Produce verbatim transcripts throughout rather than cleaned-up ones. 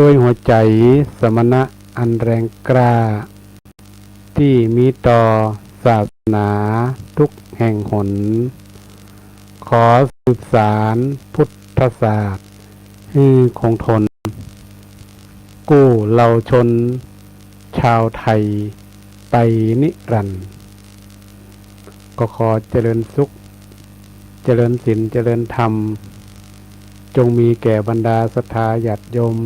ด้วยหัวใจ๋สมณะอันแรงกล้า ตี้มีต่อศาสนาทุกแห่งหน ขอสืบสานพุทธศาสตร์หื้อคงทน กู้เหล่าชนชาวไทยไปนิรันดร์ ก็ขอเจริญสุข เจริญศีล เจริญธรรม จงมีแก่บรรดาศรัทธาญาติโยม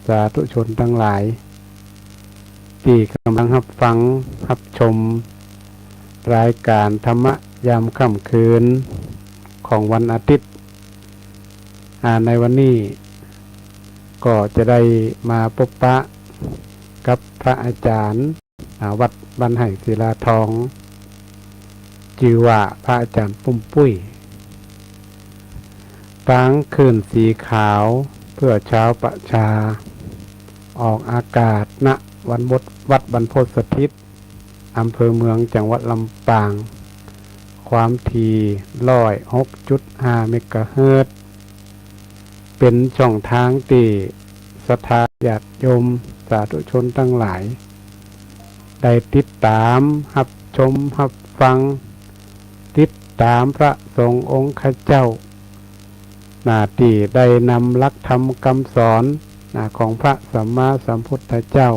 สาธุชนตังหลาย ตี้ก่ำลังฮับฟังฮับชม รายก๋านธรรมะยามค่ำคืน ของวันอาทิตย์ อ่า ในวันนี้ ก็จะได้มาปบปะกับพระอาจ๋ารย์ อ่า วัดบ้านไฮ่ศิลาทอง จื้อว่าพระอาจ๋ารย์ปุ้มปุ้ย ตางคลื่นสีขาวเพื่อชาวประชา ออกอากาศ ณ วัดบรรพต วัดบรรพตสถิต อำเภอเมือง จังหวัดลำปาง ความถี่ ร้อยหกจุดห้า เมกะเฮิรตซ์ เป๋นช่องตางตี้ศรัทธาญาติโยม สาธุชนตังหลาย ได้ติดต๋ามฮับชมฮับฟัง ติดต๋ามพระสงฆ์องค์ข้าเจ้า นาตี้ได้นำหลักธรรมกำสอน นา ของพระสัมมาสัมพุทธเจ้า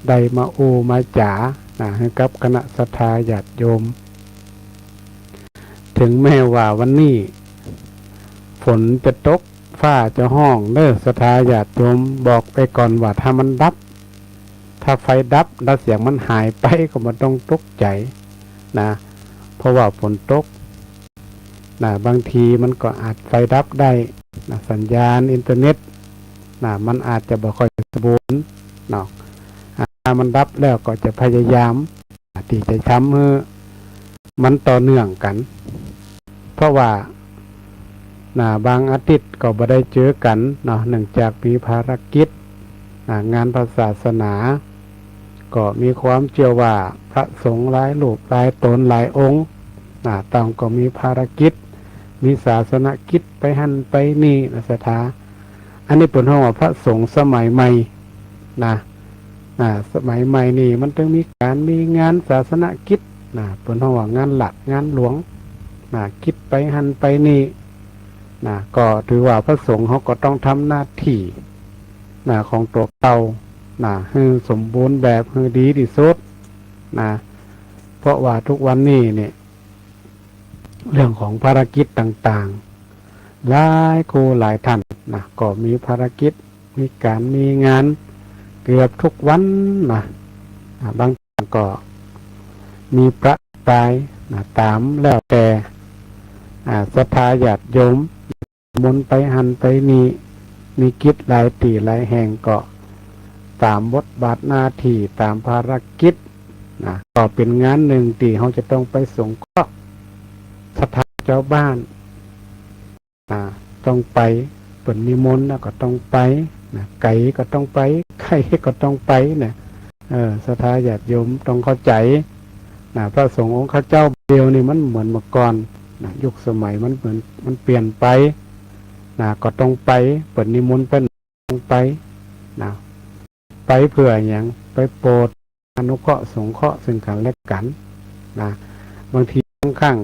ได้มาอู้มาจ๋า นา หื้อกับคณะศรัทธาญาติโยม เถิงแม้ว่าวันนี้ ฝนจะตก ฟ้าจะฮ้องเน่อ ศรัทธาญาติโยม บอกไปก่อนว่าถ้ามันดับ ถ้าไฟดับ แล้วเสียงมันหายไปก็บ่ต้องตกใจ๋ นา เพราะว่าฝนตก นา บางทีมันก็อาจไฟดับได้ นา สัญญาณอินเทอร์เน็ต นา มันอาจจะบ่ค่อยสมบูรณ์เนาะ อ่า ถ้ามันดับแล้วก็จะพยายาม ตี้จะทำหื้อมันต่อเนื่องกั๋น เพราะว่า นา บางอาทิตย์ก็บ่ได้เจอกั๋นเนาะ เนื่องจากมีภารกิจ นา งานพระศาสนา ก็มีความเจื้อว่าพระสงฆ์หลายรูปหลายต๋นหลายองค์ นา ต่างก็มีภารกิจ มีศาสนกิจไปหั้นไปนี่ นา ศรัทธา อันนี้เปิ้นฮ้องว่าพระสงฆ์สมัยใหม่ นา นา สมัยใหม่นี่มันต้องมีก๋านมีงานศาสนกิจ นา เปิ้นฮ้องว่างานหลักงานหลวง นา กิจไปหั้นไปนี่ นา ก็ถือว่าพระสงฆ์เขาก็ต้องทำหน้าตี้ นา ของตั๋วเก่า นา หื้อสมบูรณ์แบบ หื้อดีตี้สุด นา เพราะว่าทุกวันนี้เนี่ย เรื่องของภารกิจต่างๆ หลายคู่หลายท่าน นา ก็มีภารกิจ มีก๋านมีงานเกือบทุกวัน นา อ่า บางท่านก็มีประปราย นา ต๋ามแล้วแต่ อ่า ศรัทธาญาติโยม มนต์ไปหั้นไปนี่ มีกิจหลายตี้หลายแห่ง ก็ต๋ามบทบาทหน้าตี้ ต๋ามภารกิจ นา ก็เป๋นงานนึ่งตี้เขาจะต้องไปสงเคราะห์ศรัทธาจาวบ้าน นา ต้องไป เปิ้นนิมนต์แล้วก็ต้องไป นา ไก๋ก็ต้องไป ใก้ก็ต้องไป นา เออ ศรัทธาญาติโยมต้องเข้าใจ๋ นา พระสงฆ์องค์ข้าเจ้าเดี๋ยวนี้มันเหมือนเมื่อก่อน นา ยุคสมัยมันเหมือน มันเปลี่ยนไป นา ก็ต้องไป เปิ้นนิมนต์ไป ต้องไป นา ไปเปื้อหยัง ไปโปรด อนุเคราะห์สงเคราะห์ซึ่งกั๋นและกั๋น นา บางทีบางครั้ง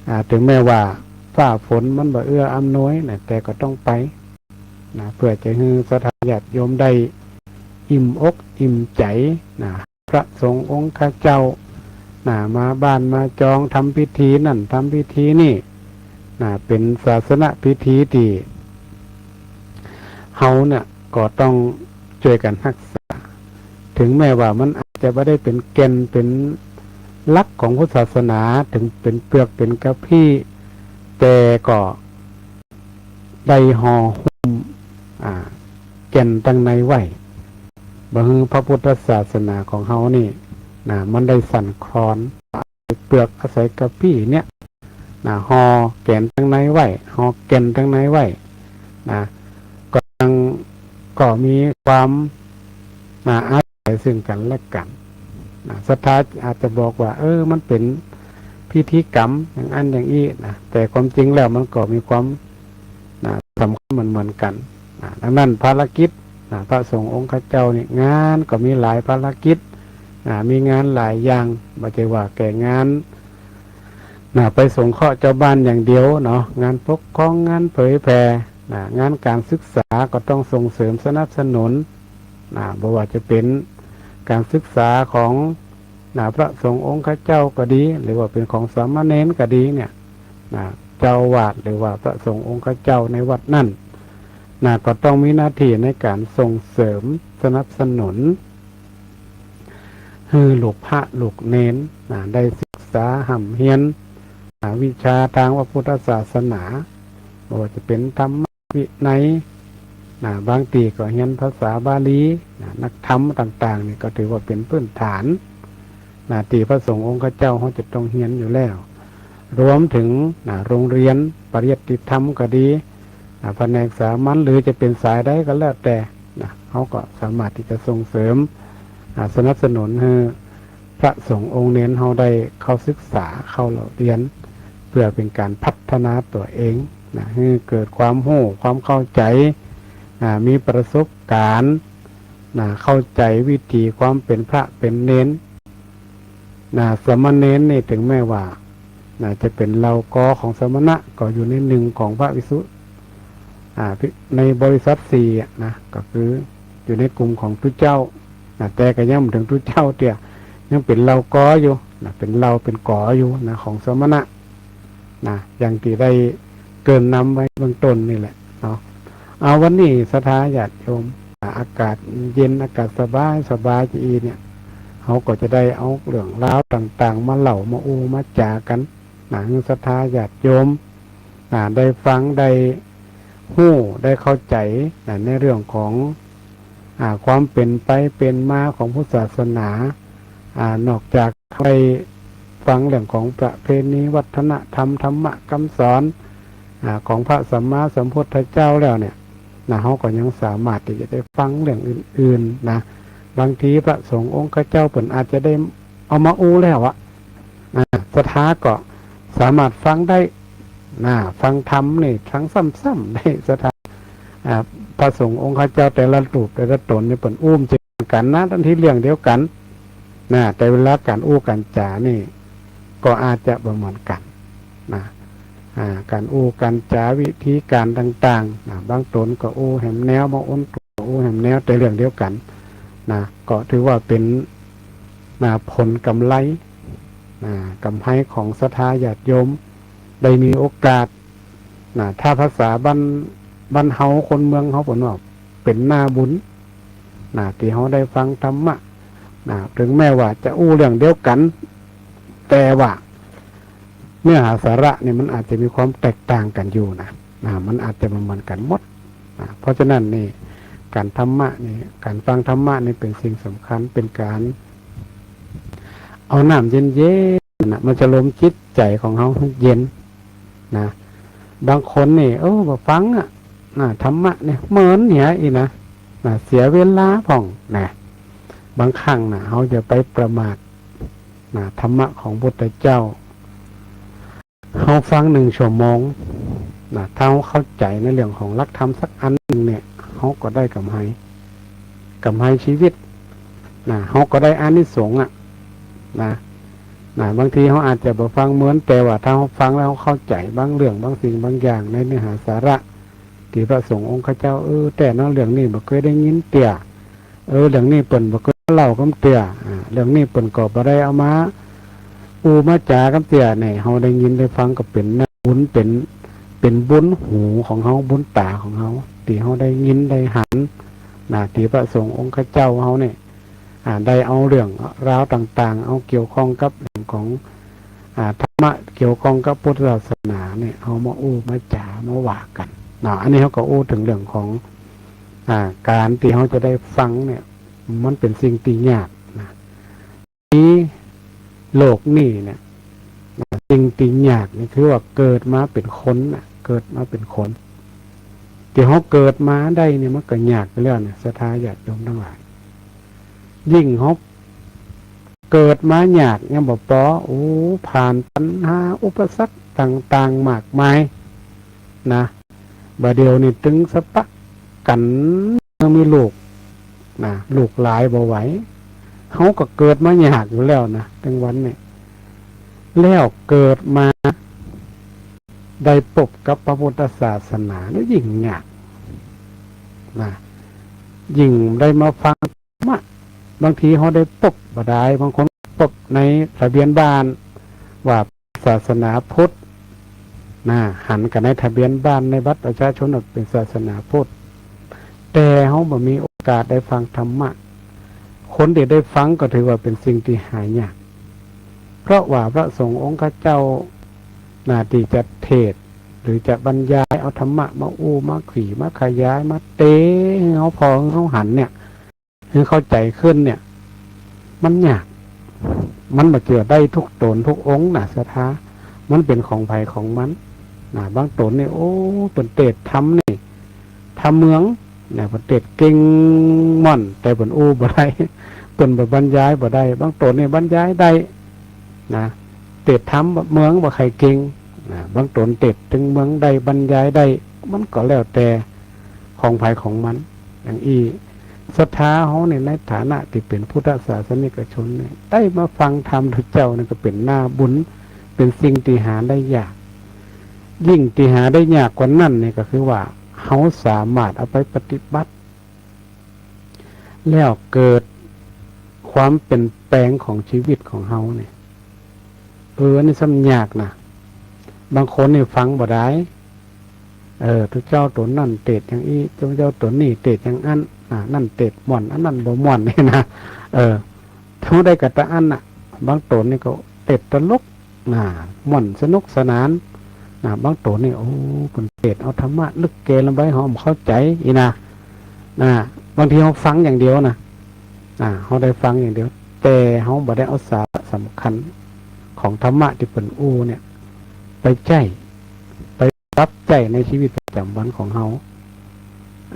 อ่า เถิงแม้ว่าฟ้าฝนมันบ่เอื้ออำนวย นา แต่ก็ต้องไป นา เปื้อจะหื้อศรัทธาญาติโยมได้อิ่มอกอิ่มใจ๋ นา พระสงฆ์องค์ข้าเจ้า นา มาบ้านมาจอง ทำพิธีนั่น ทำพิธีนี่ นา เป๋นศาสนพิธีตี้ เฮาเนี่ยก็ต้องจ้วยกั๋นฮักษา เถิงแม้ว่ามันอาจจะบ่ได้เป๋นแก่นเป๋นหลักของพุทธศาสนา เถิงเป๋นเปือกเป๋นกะพี้ แต่ก็ได้ห่อหุ้ม อ่า แก่นตังในไว้ บ่หื้อพระพุทธศาสนาของเฮานี่ นา มันได้สั่นคลอน เปือกอาศัยกะพี้เนี่ย นา ห่อแก่นตังในไว้ ห่อแก่นตังในไว้ นา ก็ยัง ก็มีความ นา อาศัยซึ่งกั๋นและกั๋น นา ศรัทธาอาจจะบอกว่า เออ มันเป๋นพิธีกรรมอย่างอั้นอย่างอี้ นา แต่ความจริงแล้วมันก็มีความ นา สำคัญเหมือนๆ กั๋น นะ ดังนั้นภารกิจ นะ พระสงฆ์องค์ข้าเจ้านี่ งานก็มีหลายภารกิจ นะ มีงานหลายอย่าง บ่ใจ้ว่าแก่งาน นะ ไปสงเคราะห์จาวบ้านอย่างเดียวเนาะ งานปกครอง งานเผยแผ่ นะ งานก๋านศึกษาก็ต้องส่งเสริมสนับสนุน นะ บ่ว่าจะเป๋นก๋านศึกษาของ นะ พระสงฆ์องค์ข้าเจ้าก็ดี หรือว่าเป๋นของสามเณรก็ดีเนี่ย นะ เจ้าอาวาสหรือว่าพระสงฆ์องค์ข้าเจ้าในวัดนั้น นะ ก็ต้องมีหน้าตี้ในก๋านส่งเสริมสนับสนุน หื้อลูกพระลูกเณร นะ ได้ศึกษาฮ่ำเฮียน นะ วิชาตางพระพุทธศาสนา บ่ว่าจะเป๋นธรรมวินัย นะ บางตี้ก็เฮียนภาษาบาลี นะ นักธรรมต่างๆ นี่ก็ถือว่าเป๋นพื้นฐาน นะ ตี้พระสงฆ์องค์ข้าเจ้าเฮาจะต้องเฮียนอยู่แล้ว รวมเถิง นะ โฮงเฮียนปริยัติธรรมก็ดี นะ แผนกสามัญ หรือจะเป๋นสายใดก็แล้วแต่ นะ เฮาก็สามารถตี้จะส่งเสริม อ่า สนับสนุนหื้อพระสงฆ์องค์เณรเฮาได้เข้าศึกษา เข้าเล่าเฮียน เปื้อเป๋นก๋านพัฒนาตั๋วเอง นะ หื้อเกิดความฮู้ ความเข้าใจ๋ อ่า มีประสบก๋ารณ์ นะ เข้าใจ๋วิถีความเป๋นพระเป๋นเณร นะ สามเณรนี่เถิงแม้ว่า นะ จะเป๋นเหล่ากอของสมณะ ก็อยู่ในนึ่งของพระภิกษุ อ่า ในบริษัทสี่อะนะ ก็คืออยู่ในกลุ่มของตุ๊เจ้า นะ แต่ก็ยังบ่เถิงตุ๊เจ้าเตื้อ ยังเป๋นเหล่ากออยู่ นะ เป๋นเหล่าเป๋นกออยู่ นะ ของสมณะ นะ อย่างตี้ได้เกริ่นนำไว้เบื้องต้นนี่แหละเนาะ เอา วันนี้ศรัทธาญาติโยม อ่า อากาศเย็น อากาศสบาย สบายจะอี้เนี่ย เฮาก็จะได้เอาเรื่องราวต่างๆ มาเล่า มาอู้ มาจ๋ากั๋น นะ หื้อศรัทธาญาติโยม นะ ได้ฟัง ได้ฮู้ ได้เข้าใจ๋ นะ ในเรื่องของ อ่า ความเป๋นไปเป๋นมาของพุทธศาสนา อ่า นอกจากได้ฟังเรื่องของประเพณีวัฒนธรรม ธรรมะกำสอน อ่า ของพระสัมมาสัมพุทธเจ้าแล้วเนี่ย นะ เฮาก็ยังสามารถตี้จะได้ฟังเรื่องอื่นๆ นะ บางทีพระสงฆ์องค์ข้าเจ้าเปิ้นอาจจะได้เอามาอู้แล้วอะ อ่า ศรัทธาก็สามารถฟังได้ นะ ฟังธรรมนี่ฟังซ้ำๆ ได้ ศรัทธา อ่า พระสงฆ์องค์ข้าเจ้าแต่ละรูปแต่ละต๋นนี่เปิ้นอู้บ่เหมือนกั๋นนะ ตังตี้เรื่องเดียวกั๋น นะ แต่เวลาก๋านอู้ก๋านจ๋านี่ ก็อาจจะบ่เหมือนกั๋น นะ อ่า ก๋านอู้ก๋านจ๋า วิธีก๋านต่างๆ นะ บางต๋นก็อู้แหมแนว บางต๋นก็อู้แหมแนว แต่เรื่องเดียวกั๋น นะ ก็ถือว่าเป๋น นะ ผลกำไร นะ กำไรของศรัทธาญาติโยม ได้มีโอกาส นะ ถ้าภาษาบ้าน บ้านเฮาคนเมืองเฮาเปิ้นว่า เป๋นหน้าบุญ นะ ตี้เฮาได้ฟังธรรมะ นะ เถิงแม้ว่าจะอู้เรื่องเดียวกั๋น แต่ว่าเนื้อหาสาระนี่มันอาจจะมีความแตกต่างกั๋นอยู่นะ นะ มันอาจจะบ่เหมือนกั๋นหมด นะ เพราะฉะนั้นนี่ ก๋านธรรมะนี่ ก๋านฟังธรรมะนี่เป๋นสิ่งสำคัญ เป๋นก๋านเอาน้ำเย็นๆ นะ มาจะรมจิตใจ๋ของเฮาหื้อเย็น นะ บางคนนี่ เออ บ่ฟังอะ นะ ธรรมะนี่ เมินเหียอี้นะ นะ เสียเวลาพ่อง นะ บางครั้งนะ เฮาจะไปประมาท นะ ธรรมะของพุทธเจ้า เฮาฟังนึ่งชั่วโมง นะ ถ้าเฮาเข้าใจ๋ในเรื่องของหลักธรรมสักอันนึ่งเนี่ย เฮาก็ได้กำไร กำไรชีวิต นะ เฮาก็ได้อานิสงส์อะ นะ นะ บางทีเฮาอาจจะบ่ฟังเมิน แต่ว่าถ้าเฮาฟังแล้วเฮาเข้าใจ๋บางเรื่อง บางสิ่งบางอย่างในเนื้อหาสาระ ตี้พระสงฆ์องค์ข้าเจ้า เออ แต๊เนาะ เรื่องนี้บ่เกยได้ยินเตื้อ เออ เรื่องนี้เปิ้นบ่เกยเล่ากำเตื้อ อ่า เรื่องนี้เปิ้นก็บ่ได้เอามาอู้มาจ๋ากำเตื้อ เนี่ย เฮาได้ยินได้ฟังก็เป๋นบุญ เป๋น เป๋นบุญหูของเฮา บุญต๋าของเฮา ตี้เฮาได้ยินได้หัน นะ ตี้พระสงฆ์องค์ข้าเจ้าเฮาเนี่ย อ่า ได้เอาเรื่องราวต่างๆ เอาเกี่ยวข้องกับเรื่องของ อ่า ธรรมะ เกี่ยวข้องกับพุทธศาสนาเนี่ย เอามาอู้มาจ๋ามาว่ากั๋น เนาะ อันนี้เฮาก็อู้เถิงเรื่องของ อ่า ก๋านตี้เฮาจะได้ฟังเนี่ย มันเป๋นสิ่งตี้ยากนะ ในโลกนี้เนี่ย สิ่งตี้ยากนี่คือว่าเกิดมาเป๋นคนน่ะ เกิดมาเป๋นคน ตี้เฮาเกิดมาได้เนี่ยมันก็ยากไปแล้วเนี่ย ศรัทธาญาติโยมตังหลาย ยิ่งเฮาเกิดมายากยังบ่ปอ โอ้ ผ่านปัญหาอุปสรรคต่างๆ มากมายนะ บ่าเดี่ยวนี่ตึงสะปะ กั๋น เมื่อมีลูกนะ ลูกหลายบ่ไหว เฮาก็เกิดมายากอยู่แล้วนะ ตึงวันนี้ แล้วเกิดมาได้ปบกับพระพุทธศาสนาแล้วยิ่งยากนะ ยิ่งได้มาฟังธรรมะ บางทีเฮาได้ปบบ่ได้ บางคนปบในทะเบียนบ้าน ว่าศาสนาพุทธนะ หันกั๋นในทะเบียนบ้านในบัตรประชาชนว่าเป๋นศาสนาพุทธ แต่เฮาบ่มีโอกาสได้ฟังธรรมะ คนตี้ได้ฟังก็ถือว่าเป๋นสิ่งตี้หายาก เพราะว่าพระสงฆ์องค์ข้าเจ้านะ ตี้จะเทศน์หรือจะบรรยายเอาธรรมะมาอู้มาขี่มาขยายมาเตะหื้อเฮาผ่อหื้อเฮาหันเนี่ย หื้อเข้าใจ๋ขึ้นเนี่ย มันยาก มันบ่เจื้อได้ทุกต๋นทุกองค์นะ ศรัทธา มันเป๋นของใผของมันนะ บางต๋นนี่ โอ้ เปิ้นเตศน์ธรรมนี่ ธรรมเมืองนะ เปิ้นเตศน์เก่งม่อน แต่เปิ้นอู้บ่ได้ เปิ้นบ่บรรยายบ่ได้ บางต๋นนี่บรรยายได้นะ เตศน์ธรรมเมืองบ่ใค่เก่งนะ บางต๋นเตศน์ตึงเมืองได้ บรรยายได้ มันก็แล้วแต่ของใผของมัน อย่างอี้ ศรัทธาเฮานี่ในฐานะตี้เป๋นพุทธศาสนิกชนนี่ ได้มาฟังธรรมพระเจ้านี่ก็เป๋นหน้าบุญ เป๋นสิ่งตี้หาได้ยาก ยิ่งตี้หาได้ยากกว่านั้นนี่ก็คือว่า เฮาสามารถเอาไปปฏิบัติ แล้วเกิดความเปลี่ยนแปลงของชีวิตของเฮานี่ เออ อันนี้ซ้ำยากนะ บางคนนี่ฟังบ่ได้ เออ ตุ๊เจ้าต๋นนั้นเตศน์อย่างอี้ ตุ๊เจ้าต๋นนี้เตศน์อย่างอั้น อ่า นั้นเตศน์ม่อน อันนั้นบ่ม่อนนี่นะ เออ เฮาได้กะตะอั้นน่ะ บางต๋นนี่ก็เตศน์ตลก นะ ม่วนสนุกสนาน นะ บางต๋นนี่ โอ้ เปิ้นเตศน์เอาธรรมะลึกแก่นลงไป เฮาบ่เข้าใจ๋อี้นะ นะ บางทีเฮาฟังอย่างเดียวนะ อ่า เฮาได้ฟังอย่างเดียว แต่เฮาบ่ได้เอาสาระสำคัญของธรรมะตี้เปิ้นอู้เนี่ย ไปใจ๊ ไปปรับใจ๊ในชีวิตประจ๋ำวันของเฮา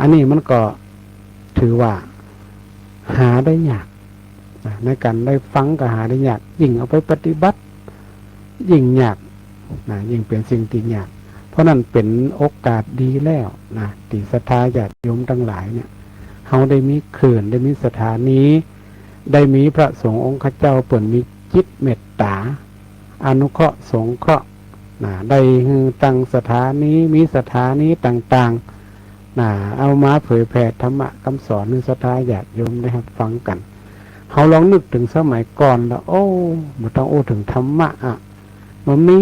อันนี้มันก็ถือว่าหาได้ยาก นะ ในก๋านได้ฟังก็หาได้ยาก ยิ่งเอาไปปฏิบัติ ยิ่งยาก นะ ยิ่งเป๋นสิ่งตี้ยาก เพราะนั้นเป๋นโอกาสดีแล้วนะ ตี้ศรัทธาญาติโยมตังหลายเนี่ย เฮาได้มีคลื่น ได้มีสถานี ได้มีพระสงฆ์องค์ข้าเจ้าเปิ้นมีจิตเมตต๋า อนุเคราะห์สงเคราะห์ นะ ได้หื้อตั้งสถานี มีสถานีต่างๆ นะ เอามาเผยแผ่ธรรมะกำสอนหื้อศรัทธาญาติโยมได้ฮับฟังกั๋น เฮาลองนึกเถิงสมัยก่อนละ โอ้ บ่ต้องอู้เถิงธรรมะอะ บ่มี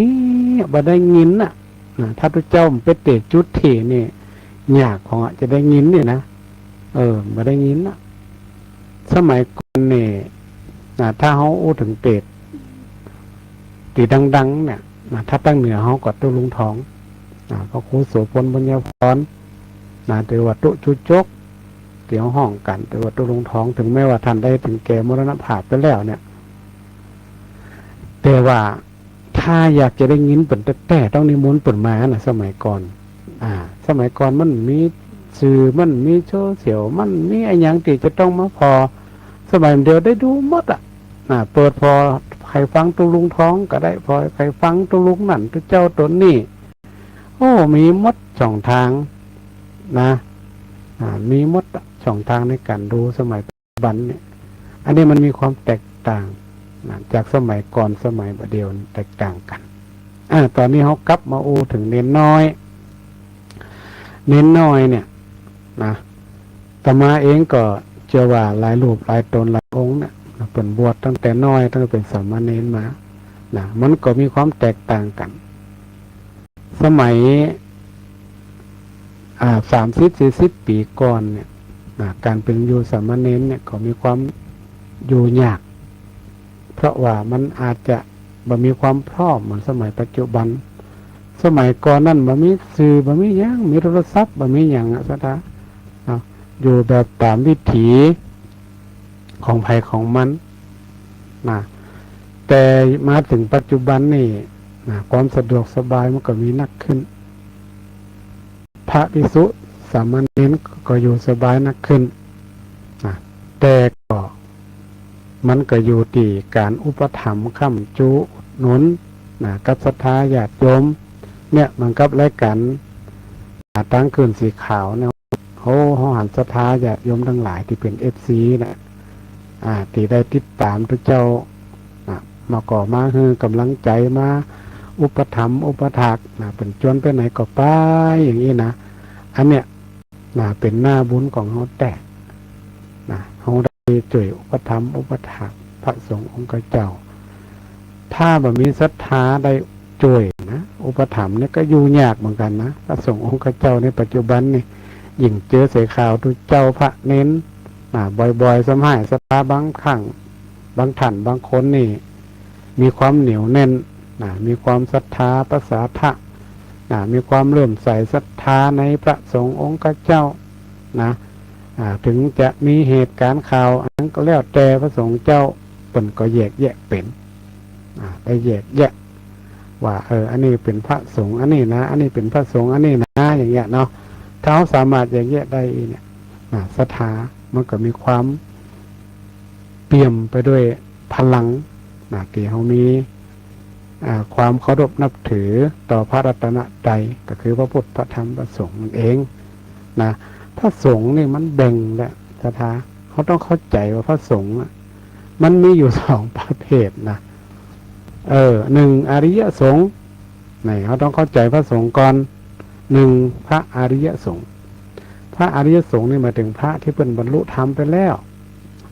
บ่ได้ยินอะ นะ ถ้าตุ๊เจ้าบ่ไปเตศน์จุดตี้นี่ ยากของอะ จะได้ยินนี่นะ เออ บ่ได้ยินอะ สมัยก่อนนี่ นะ ถ้าเฮาอู้เถิงเตศน์ตี้ดังๆ เนี่ย นะ ถ้าตางเหนือเฮาก็ตุ๊ลุงทอง นะ พระครูโสภณ บุญญพร นะ หรือว่าตุ๊ชูจก ตี้เฮาฮ้องกั๋น หรือว่าตุ๊ลุงทอง เถิงแม้ว่าต้านได้เถิงแก่มรณภาพไปแล้วเนี่ย แต่ว่าถ้าอยากจะได้ยินเปิ้นแต๊ๆ ต้องนิมนต์เปิ้นมานะ สมัยก่อน อ่า สมัยก่อนมันมีสื่อ มันมีโซเชียล มันมีอะหยังตี้จะต้องมาผ่อ สมัยเดียวได้ดูหมดอะ อ่า เปิดผ่อ ใผฟังตุ๊ลุงทองก็ได้ ผ่อ ใผฟังตุ๊ลุงนั้น ตุ๊เจ้าต๋นนี้ โอ้ มีหมดช่องทางนะ อ่า มีหมดอะ ช่องทางในก๋านดูสมัย บันเนี่ย อันนี้มันมีความแตกต่างนะ จากสมัยก่อนสมัยบ่าเดี่ยวนี่แตกต่างกั๋น อ่า ต๋อนนี้เฮากลับมาอู้เถิงเณรน้อย เณรน้อยเนี่ยนะ อาตมาเองก็เจื้อว่าหลายรูปหลายต๋นหลายองค์เนี่ย เปิ้นบวชตั้งแต่น้อย ตั้งแต่เป๋นสามเณรมานะ มันก็มีความแตกต่างกั๋น สมัย อ่า สามสิบสี่สิบปี๋ก่อนเนี่ย อ่า ก๋านเป๋นอยู่สามเณรเนี่ย ก็มีความอยู่ยาก เพราะว่ามันอาจจะบ่มีความพร้อมเหมือนสมัยปัจจุบัน สมัยก่อนนั้นบ่มีสื่อ บ่มีหยัง มีโทรศัพท์ บ่มีหยังอะ ศรัทธา เนาะ อยู่แบบต๋ามวิถีของใผของมันนะ แต่มาเถิงปัจจุบันนี่นะ ความสะดวกสบายมันก็มีนักขึ้น พระภิกษุสามเณรก็อยู่สบายนักขึ้นนะ แต่ก็ มันก็อยู่ตี้ก๋านอุปถัมภ์ค้ำจุอุดหนุนนะ กับศรัทธาญาติโยม เนี่ย เหมือนกับรายก๋าน อ่า ตางคืนสีขาวเนี่ย โอ้ เฮาหันศรัทธาญาติโยมตังหลายตี้เป๋น เอฟซี น่ะ อ่า ตี้ได้ติดต๋ามตุ๊เจ้า อ่ะ มาก่อมาหื้อก๋ำลังใจ๋ มาอุปถัมภ์อุปถาก น่ะ เปิ้นจวนไปไหนก็ไป อย่างอี้นะ อันเนี้ย น่ะ เป๋นหน้าบุญของเฮาแต๊ น่ะ เฮาได้จ้วยอุปถัมภ์อุปถากพระสงฆ์องค์เจ้า ถ้าบ่มีศรัทธาได้จ้วยนะ อุปถัมภ์เนี่ยก็อยู่ยากเหมือนกั๋นนะ พระสงฆ์องค์เจ้าในปัจจุบันนี่ ยิ่งเจอใส่ข่าวตุ๊เจ้าพระเณร น่ะ บ่อยๆ ซ้ำฮ้ายศรัทธาบางครั้ง บางท่านบางคนนี่ มีความเหนียวแน่น น่ะ มีความศรัทธาประสาทะ น่ะ มีความเลื่อมใสศรัทธาในพระสงฆ์องค์เจ้า น่ะ อ่า เถิงจะมีเหตุก๋ารณ์ข่าวอันก็แล้วแต่พระสงฆ์เจ้า เปิ้นก็แยกแยะเป๋น อ่า ได้แยกแยะ ว่า เออ อันนี้เป๋นพระสงฆ์อันนี้นะ อันนี้เป๋นพระสงฆ์อันนี้นะ อย่างเงี้ยเนาะ ถ้าเฮาสามารถแยกแยะได้เนี่ย น่ะ ศรัทธามันก็มีความเปี่ยมไปด้วยพลัง น่ะ ตี้เฮามี อ่า ความเคารพนับถือต่อพระรัตนตรัย ก็คือพระพุทธ พระธรรม พระสงฆ์นั่นเอง น่ะ พระสงฆ์นี่มันแบ่งแหละ ศรัทธา เฮาต้องเข้าใจ๋ว่าพระสงฆ์อะ มันมีอยู่สองประเภทนะ เออ หนึ่ง อริยสงฆ์ นี่ เฮาต้องเข้าใจ๋พระสงฆ์ก่อน หนึ่ง พระอริยสงฆ์ พระอริยสงฆ์นี่หมายเถิงพระตี้เปิ้นบรรลุธรรมไปแล้ว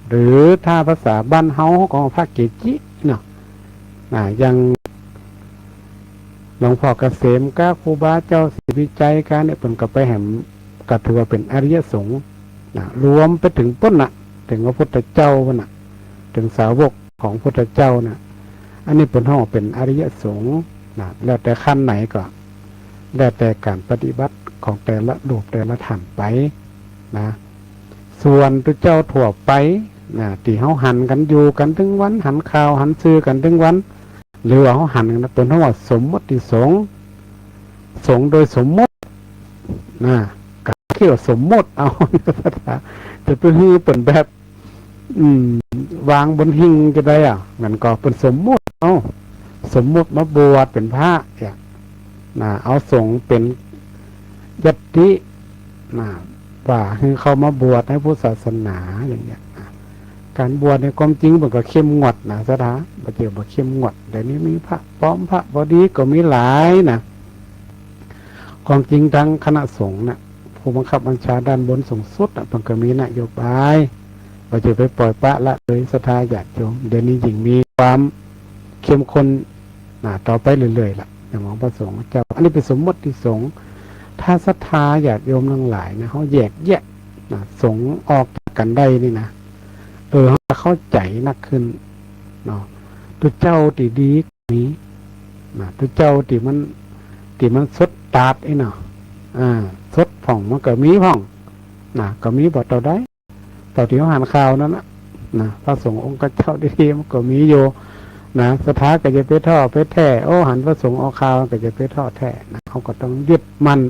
หรือถ้าภาษาบ้านเฮาก็พระเกจิเนาะ อ่า อย่างหลวงพ่อเกษมกับครูบาเจ้าศรีวิชัยกั๋นเนี่ย เปิ้นก็ไปแหม ก็ถือว่าเป๋นอริยสงฆ์ น่ะ รวมไปเถิงปู้นน่ะ เถิงพระพุทธเจ้าปู้นน่ะ เถิงสาวกของพุทธเจ้าน่ะ อันนี้เปิ้นฮ้องเป๋นอริยสงฆ์ น่ะ แล้วแต่ขั้นไหนก็ แล้วแต่ก๋านปฏิบัติของแต่ละรูปแต่ละท่านไป น่ะ ส่วนตุ๊เจ้าทั่วไป น่ะ ตี้เฮาหันกั๋นอยู่กั๋นตึงวัน หันข่าวหันสื่อกั๋นตึงวัน หรือว่าเฮาหันกั๋นนะ เปิ้นฮ้องว่าสมมติสงฆ์ สงฆ์โดยสมมุติ น่ะ ก็คือว่าสมมุติเอา จะไปหื้อเปิ้นแบบ อืม วางบนหิ้งจะได้อะ มันก็เปิ้นสมมุติเอา สมมุติมาบวชเป๋นพระเนี่ย น่ะ เอาสงฆ์เป๋นยัตติ น่ะ ว่าหื้อเข้ามาบวชในพุทธศาสนาอย่างเนี้ย ก๋านบวชเนี่ยความจริงมันก็เข้มงวดนะ ศรัทธา บ่ใจ้บ่เข้มงวด เดี๋ยวนี้มีพระปลอมพระบ่ดีก็มีหลายนะ ความจริงตางคณะสงฆ์น่ะ ผู้บังคับบัญชาด้านบนสูงสุดน่ะ เปิ้นก็มีนโยบาย บ่ใจ้ไปปล่อยปละละเลยศรัทธาญาติโยม เดี๋ยวนี้ยิ่งมีความเข้มข้น น่ะ ต่อไปเรื่อยๆ ละ อย่างของพระสงฆ์เจ้า อันนี้เป๋นสมมติสงฆ์ ถ้าศรัทธาญาติโยมตังหลายนะ เฮาแยกแยะ น่ะ สงฆ์ออกจากกั๋นได้นี่นะ เออ เฮาจะเข้าใจ๋นักขึ้นเนาะ ตุ๊เจ้าตี้ดีก็มี น่ะ ตุ๊เจ้าตี้มัน ตี้มันสดตาดอี้เนาะ อ่า สดพ่องมันก็มีพ่อง น่ะ ก็มีบ่เต้าใด เต้าตี้เฮาหันข่าวนั้นน่ะ น่ะ พระสงฆ์องค์เจ้าดีๆ มันก็มีอยู่ น่ะ ศรัทธาก็อย่าไปท้อไปแท้ โอ้ หันพระสงฆ์ออกข่าวก็อย่าไปท้อแท้ น่ะ เฮาก็ต้องยึดมั่น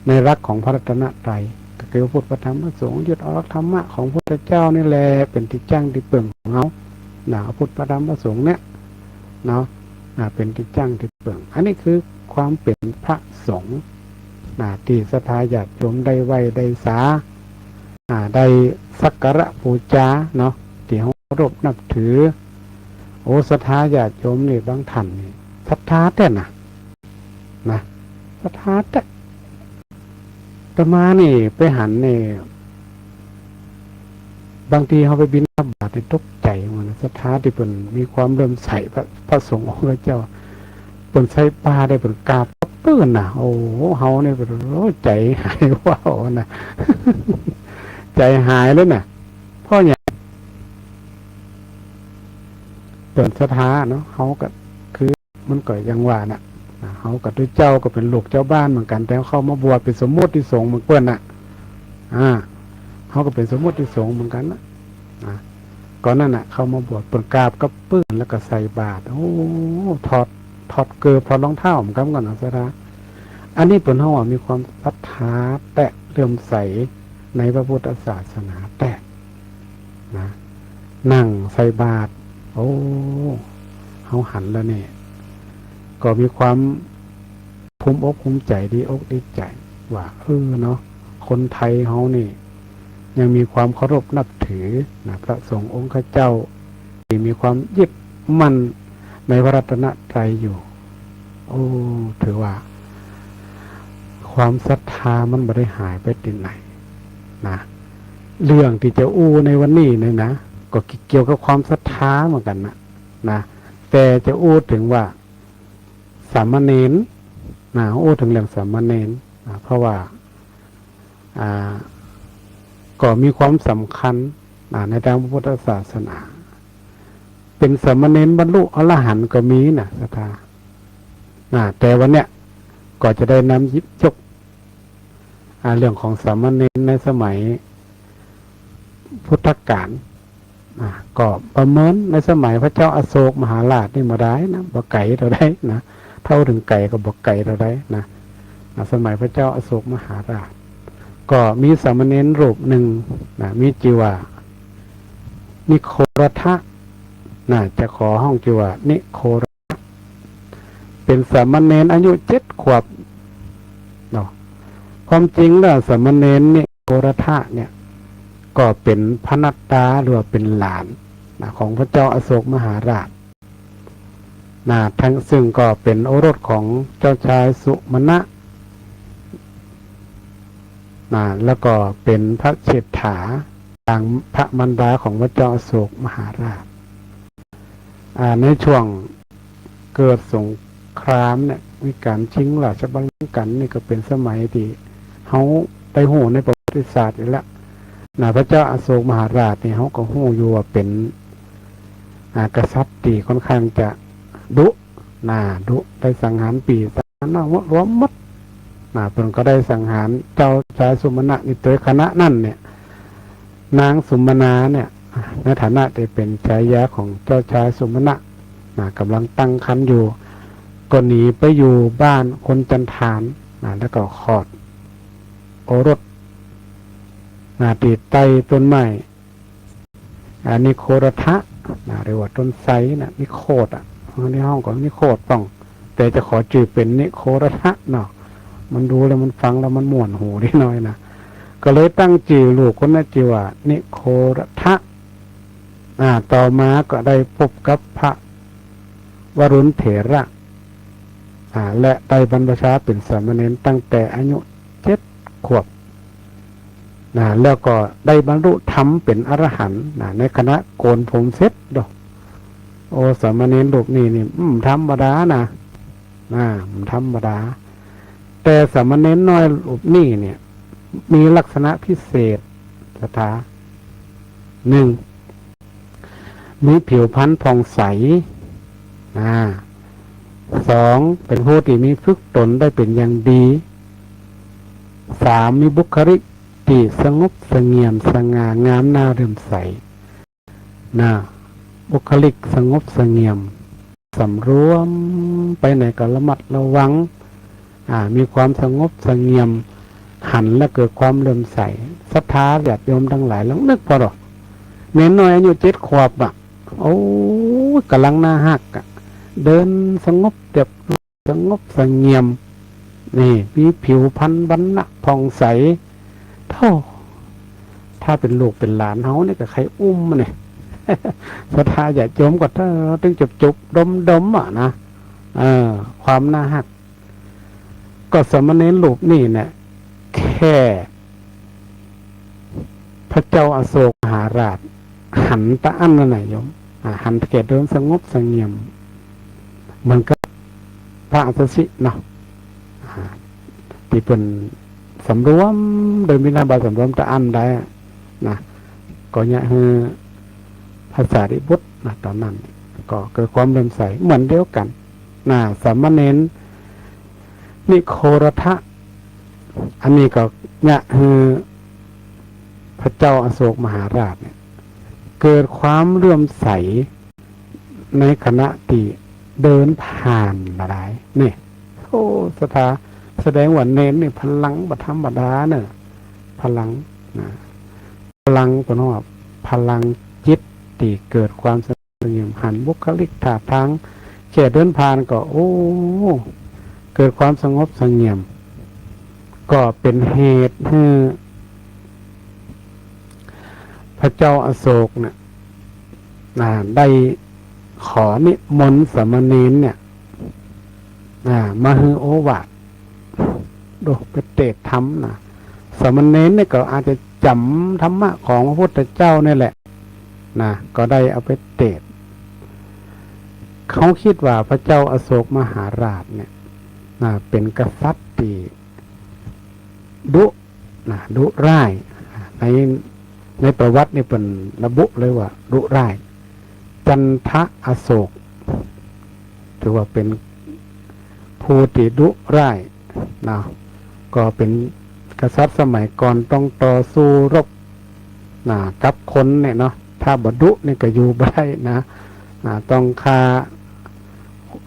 ในหลักของพระรัตนตรัย ก็คือพระพุทธ พระธรรม พระสงฆ์ ยึดเอาหลักธรรมะของพระพุทธเจ้านี่แหละ เป๋นตี้จั้งตี้เปิ่งของเฮา น่ะ พระพุทธ พระธรรม พระสงฆ์เนี่ย เนาะ น่ะ เป๋นตี้จั้งตี้เปิ่ง อันนี้คือความเป๋นพระสงฆ์ น่ะ ตี้ศรัทธาญาติโยมได้ไหว้ได้สา อ่า ได้สักการะบูชาเนาะ ตี้เฮาเคารพนับถือ โอ้ ศรัทธาญาติโยมนี่บางท่านนี่ศรัทธาแต๊นะ นะ ศรัทธาแต๊ อาตมานี่ไปหันนี่ บางทีเฮาไปบิณฑบาตนี่ตกใจ๋เหมือนกั๋น ศรัทธาตี้เปิ้นมีความเลื่อมใสพระ พระสงฆ์องค์เจ้า เปิ้นใส่บาตรได้เปิ้นกราบกับปื้นน่ะ โอ้โห เฮานี่ โอ้ ใจ๋หายว้าวน่ะ ใจ๋หายเลยน่ะ เพราะหยัง เปิ้นศรัทธาเนาะ เฮาก็คือ มันก็อย่างว่าน่ะ อ่า เฮากับตุ๊เจ้าก็เป๋นลูกเจ้าบ้านเหมือนกั๋น แต่เข้ามาบวชเป๋นสมมติสงฆ์เหมือนเปิ้นน่ะ อ่า เฮาก็เป๋นสมมติสงฆ์เหมือนกั๋นน่ะ อ่า ก่อนนั้นน่ะ เข้ามาบวชเปิ้นกราบกับปื้นแล้วก็ใส่บาตร โอ้ ถอด ถอดเกิบ ถอดรองเท้าเหมือนกั๋นก่อนนะ ศรัทธา อันนี้เปิ้นฮ้องว่ามีความศรัทธาแต๊ เลื่อมใสในพระพุทธศาสนาแต๊ นะ นั่งใส่บาตร โอ้ เฮาหันแล้วนี่ ก็มีความภูมิอกภูมิใจ๋ ดีอกดีใจ๋ ว่า เออ เนาะ ค คนไทยเฮานี่ยังมีความเคารพนับถือนะ พระสงฆ์องค์ข้าเจ้า ที่มีความยึดมั่นในพระรัตนตรัยอยู่ โอ้ ถือว่าความศรัทธามันบ่ได้หายไปตี้ไหนนะ เรื่องตี้จะอู้ในวันนี้เนี่ยนะ ก็เกี่ยวกับความศรัทธาเหมือนกั๋นนะ นะ แต่จะอู้เถิงว่าสามเณรนะ อู้เถิงเรื่องสามเณรนะ เพราะว่า อ่า ก็มีความสำคัญนะ ในตางพระพุทธศาสนา เป๋นสามเณรบรรลุอรหันต์ก็มีนะ ศรัทธา นะ แต่วันเนี้ยก็จะได้นำหยิบยก อ่า เรื่องของสามเณรในสมัยพุทธกาล อ่า ก็ประเมินในสมัยพระเจ้าอโศกมหาราชนี่บ่ได้นะ บ่ไก๋เต้าใดนะ ถ้าอู้เถิงไก๋ก็บ่ไก๋เต้าใดนะ อ่า สมัยพระเจ้าอโศกมหาราช ก็มีสามเณรรูปนึ่งนะ มีจื้อว่า นิโครธะนะ จะขอฮ้องจื้อว่า นิโครธะ เป๋นสามเณรอายุเจ็ดขวบเนาะ ความจริงแล้วสามเณรนิโครธะเนี่ย ก็เป๋นพนัตตา หรือว่าเป๋นหลานนะ ของพระเจ้าอโศกมหาราชนะ ทั้งซึ่งก็เป๋นโอรสของเจ้าชายสุมนะนะ แล้วก็เป๋นพระเชษฐา ตางพระมารดาของพระเจ้าอโศกมหาราช อ่า ในช่วงเกิดสงครามเนี่ย มีก๋านชิงราชบัลลังก์กั๋น นี่ก็เป๋นสมัยตี้เฮาได้ฮู้ในประวัติศาสตร์อยู่แล้วนะ พระเจ้าอโศกมหาราชนี่ เฮาก็ฮู้อยู่ว่าเป๋น อ่า กษัตริย์ตี้ค่อนข้างจะดุนะ ดุ ได้สังหารปี้สังหารน้องรวมหมดนะ เปิ้นก็ได้สังหารเจ้าชายสุมนะนี่ โดยขณะนั้นเนี่ย นางสุมนาเนี่ย ในฐานะตี้เป๋นชายาของเจ้าชายสุมนะนะ ก่ำลังตั้งครรภ์อยู่ ก็หนีไปอยู่บ้านคนจันทานนะ แล้วก็คลอดโอรสนะ ตี้ใต้ต้นไม้ อ่า นิโครธะนะ หรือว่าต้นไทรนะ นิโครธอ่ะ อันนี้ฮ้องก็นิโครธต้อง แต่จะขอจื้อเป๋นนิโครธะเนาะ มันดูแล้วมันฟังแล้วมันม่วนหูดีหน้อยนะ ก็เลยตั้งจื้อลูกคนนั้นจื้อว่านิโครธะ อ่า ต่อมาก็ได้พบกับพระวรุณเถระ อ่า และได้บรรพชาเป๋นสามเณรตั้งแต่อายุเจ็ดขวบนะ แล้วก็ได้บรรลุธรรมเป๋นอรหันต์นะ ในขณะโกนผมเสร็จเนาะ โอ้ สามเณรรูปนี้นี่ อืม ธรรมดานะ นะ ธรรมดา แต่สามเณรน้อยรูปนี้เนี่ย มีลักษณะพิเศษ ศรัทธา นึ่ง มีผิวพรรณผ่องใส อ่า สอง เป๋นผู้ตี้มีฝึกตนได้เป๋นอย่างดี สาม มีบุคลิกตี้สงบเสงี่ยม สง่างาม น่าเลื่อมใส นะ บุคลิกสงบเสงี่ยม สำรวม ไปไหนก็ระมัดระวัง อ่า มีความสงบเสงี่ยม หันแล้วเกิดความเลื่อมใส ศรัทธาญาติโยมตังหลายลองนึกผ่อเถาะ เณรน้อยอายุเจ็ดขวบอะ โอ้ย ก่ำลังน่าฮักอะ เดินสงบเรียบ สงบเสงี่ยม นี่ มีผิวพรรณวรรณะผ่องใส โธ่ ถ้าเป๋นลูกเป๋นหลานเฮานี่ก็ใค่อุ้มมันนี่ ศรัทธาญาติโยมก็เถิงจุบๆ ดมๆ อะนะ เออ ความน่าฮัก ก็สามเณรรูปนี้เนี่ย แค่ พระเจ้าอโศกมหาราชหันตะอั้นนั่นน่ะโยม อ่า หันแก่เดินสงบเสงี่ยม เหมือนกับพระอัสสชิเนาะ อ่า ตี้เปิ้นสำรวม เดินบิณฑบาตสำรวมตะอั้นได้อะนะ ก็เยียะหื้อพระสารีบุตรนะ ต๋อนนั้นก็เกิดความเลื่อมใสเหมือนเดียวกั๋นนะ สามเณร นิโครธะ อันนี้ก็เยียะหื้อพระเจ้าอโศกมหาราชเนี่ย เกิดความเลื่อมใสในขณะตี้เดินผ่านมาได้ นี่ โอ้ ศรัทธา แสดงว่าเณรนี่พลังบ่ธรรมดาเน่อ พลังนะ พลัง เปิ้นว่าพลังจิตตี้เกิดความสงบเสงี่ยม หันบุคลิกท่าตาง แค่เดินผ่านก็ โอ้ เกิดความสงบเสงี่ยม ก็เป๋นเหตุหื้อพระเจ้าอโศกเนี่ย อ่า ได้ขอนิมนต์สามเณรเนี่ย อ่า มาหื้อโอวาท โดยไปเตสน์ธรรมนะ สามเณรเนี่ยก็อาจจะจ๋ำธรรมะของพระพุทธเจ้าเนี่ยแหละนะ ก็ได้เอาไปเตสน์ เขากึ๊ดว่าพระเจ้าอโศกมหาราชเนี่ยนะ เป๋นกษัตริย์ตี้ดุนะ ดุร้าย ใน ในประวัตินี่เปิ้นระบุเลยว่าดุร้าย จันทะอโศก ถือว่าเป๋นผู้ตี้ดุร้ายนะ ก็เป๋นกษัตริย์สมัยก่อนต้องต่อสู้รบนะ กับคนเนี่ยเนาะ ถ้าบ่ดุนี่ก็อยู่บ่ได้นะ อ่า ต้องฆ่า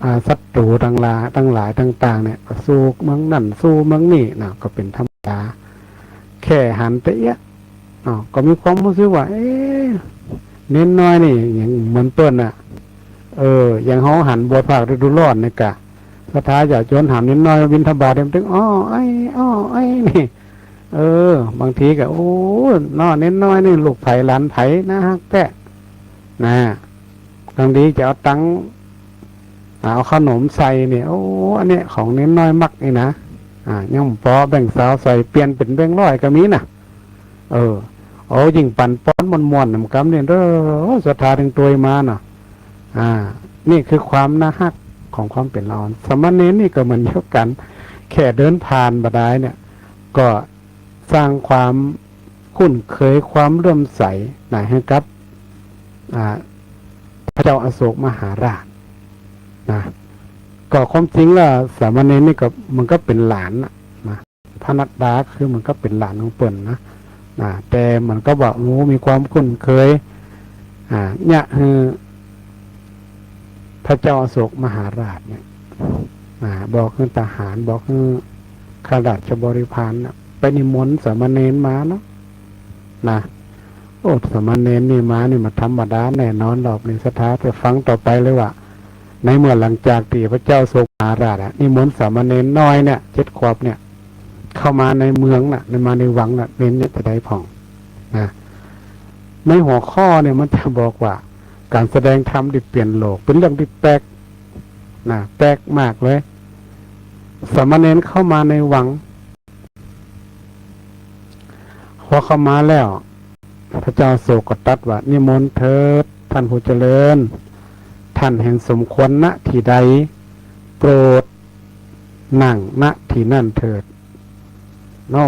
อ่า ศัตรูตังหลาย ตังหลายต่างๆ เนี่ย ก็สู้เมืองนั่น สู้เมืองนี่นะ ก็เป๋นธรรมดา แค่หันเต๊อะเนาะ ก็มีความฮู้สึกว่า เอ๊ะ เณรน้อยนี่ยังเหมือนเปิ้นน่ะ เออ อย่างเฮาหันบวชภาคฤดูร้อนนี่กะ ศรัทธาญาติโยมหันเณรน้อยบิณฑบาตเนี่ยมันตึง อ้อ ไอ้ อ้อ ไอ้ นี่ เออ บางทีก็ โอ้ เนาะ เณรน้อยนี่ลูกใผหลานใผ น่าฮักแต๊นะ บางทีจะเอาตังค์ เอาขนมใส่เนี่ย โอ้ อันเนี้ยของเณรน้อยมักนี่นะ อ่า ยังบ่ปอ แบงก์ซาวใส่เปลี่ยนเป๋นแบงก์ร้อยก็มีนะ เออ โอ้ ยิ่งปั๋นปอนม่วนๆ นำกำเนี่ย เด้อ ศรัทธาตึงตวยมาเนาะ อ่า นี่คือความน่าฮักของความเป๋นละอ่อน สามเณรนี่ก็เหมือนเดียวกั๋น แค่เดินผ่านบ่ดายเนี่ย ก็สร้างความคุ้นเคย ความเลื่อมใสนะ หื้อกับ อ่า พระเจ้าอโศกมหาราชนะ ก็ความจริงแล้วสามเณรนี่ก็เหมือนกับเป๋นหลานน่ะนะ พระนัดดาคือเหมือนกับเป๋นหลานของเปิ้นนะ นะ แต่เหมือนกับว่า โอ้ มีความคุ้นเคย อ่า เยียะหื้อพระเจ้าอโศกมหาราชเนี่ย อ่า บอกหื้อทหาร บอกหื้อข้าราชบริพารน่ะ ไปนิมนต์สามเณรมาเนาะ นะ โอ้ สามเณรนี่มานี่บ่ธรรมดาแน่นอน รอบนี้ศรัทธาไปฟังต่อไปเลยว่า ในเมื่อหลังจากตี้พระเจ้าอโศกมหาราชอะ นิมนต์สามเณรน้อยเนี่ย เจ็ดขวบเนี่ย เข้ามาในเมืองน่ะ ใน มาในวังน่ะ เณรเนี่ยจะใดพ่องนะ ในหัวข้อเนี่ยมันจะบอกว่า ก๋านแสดงธรรมตี้เปลี่ยนโลก เป๋นเรื่องตี้แปลกนะ แปลกมากเลย สามเณรเข้ามาในวัง พอเข้ามาแล้ว พระเจ้าอโศกก็ตรัสว่า นิมนต์เถิด ท่านผู้เจริญ ท่านเห็นสมควร ณ ที่ใด โปรดนั่ง ณ ที่นั่นเถิด โน่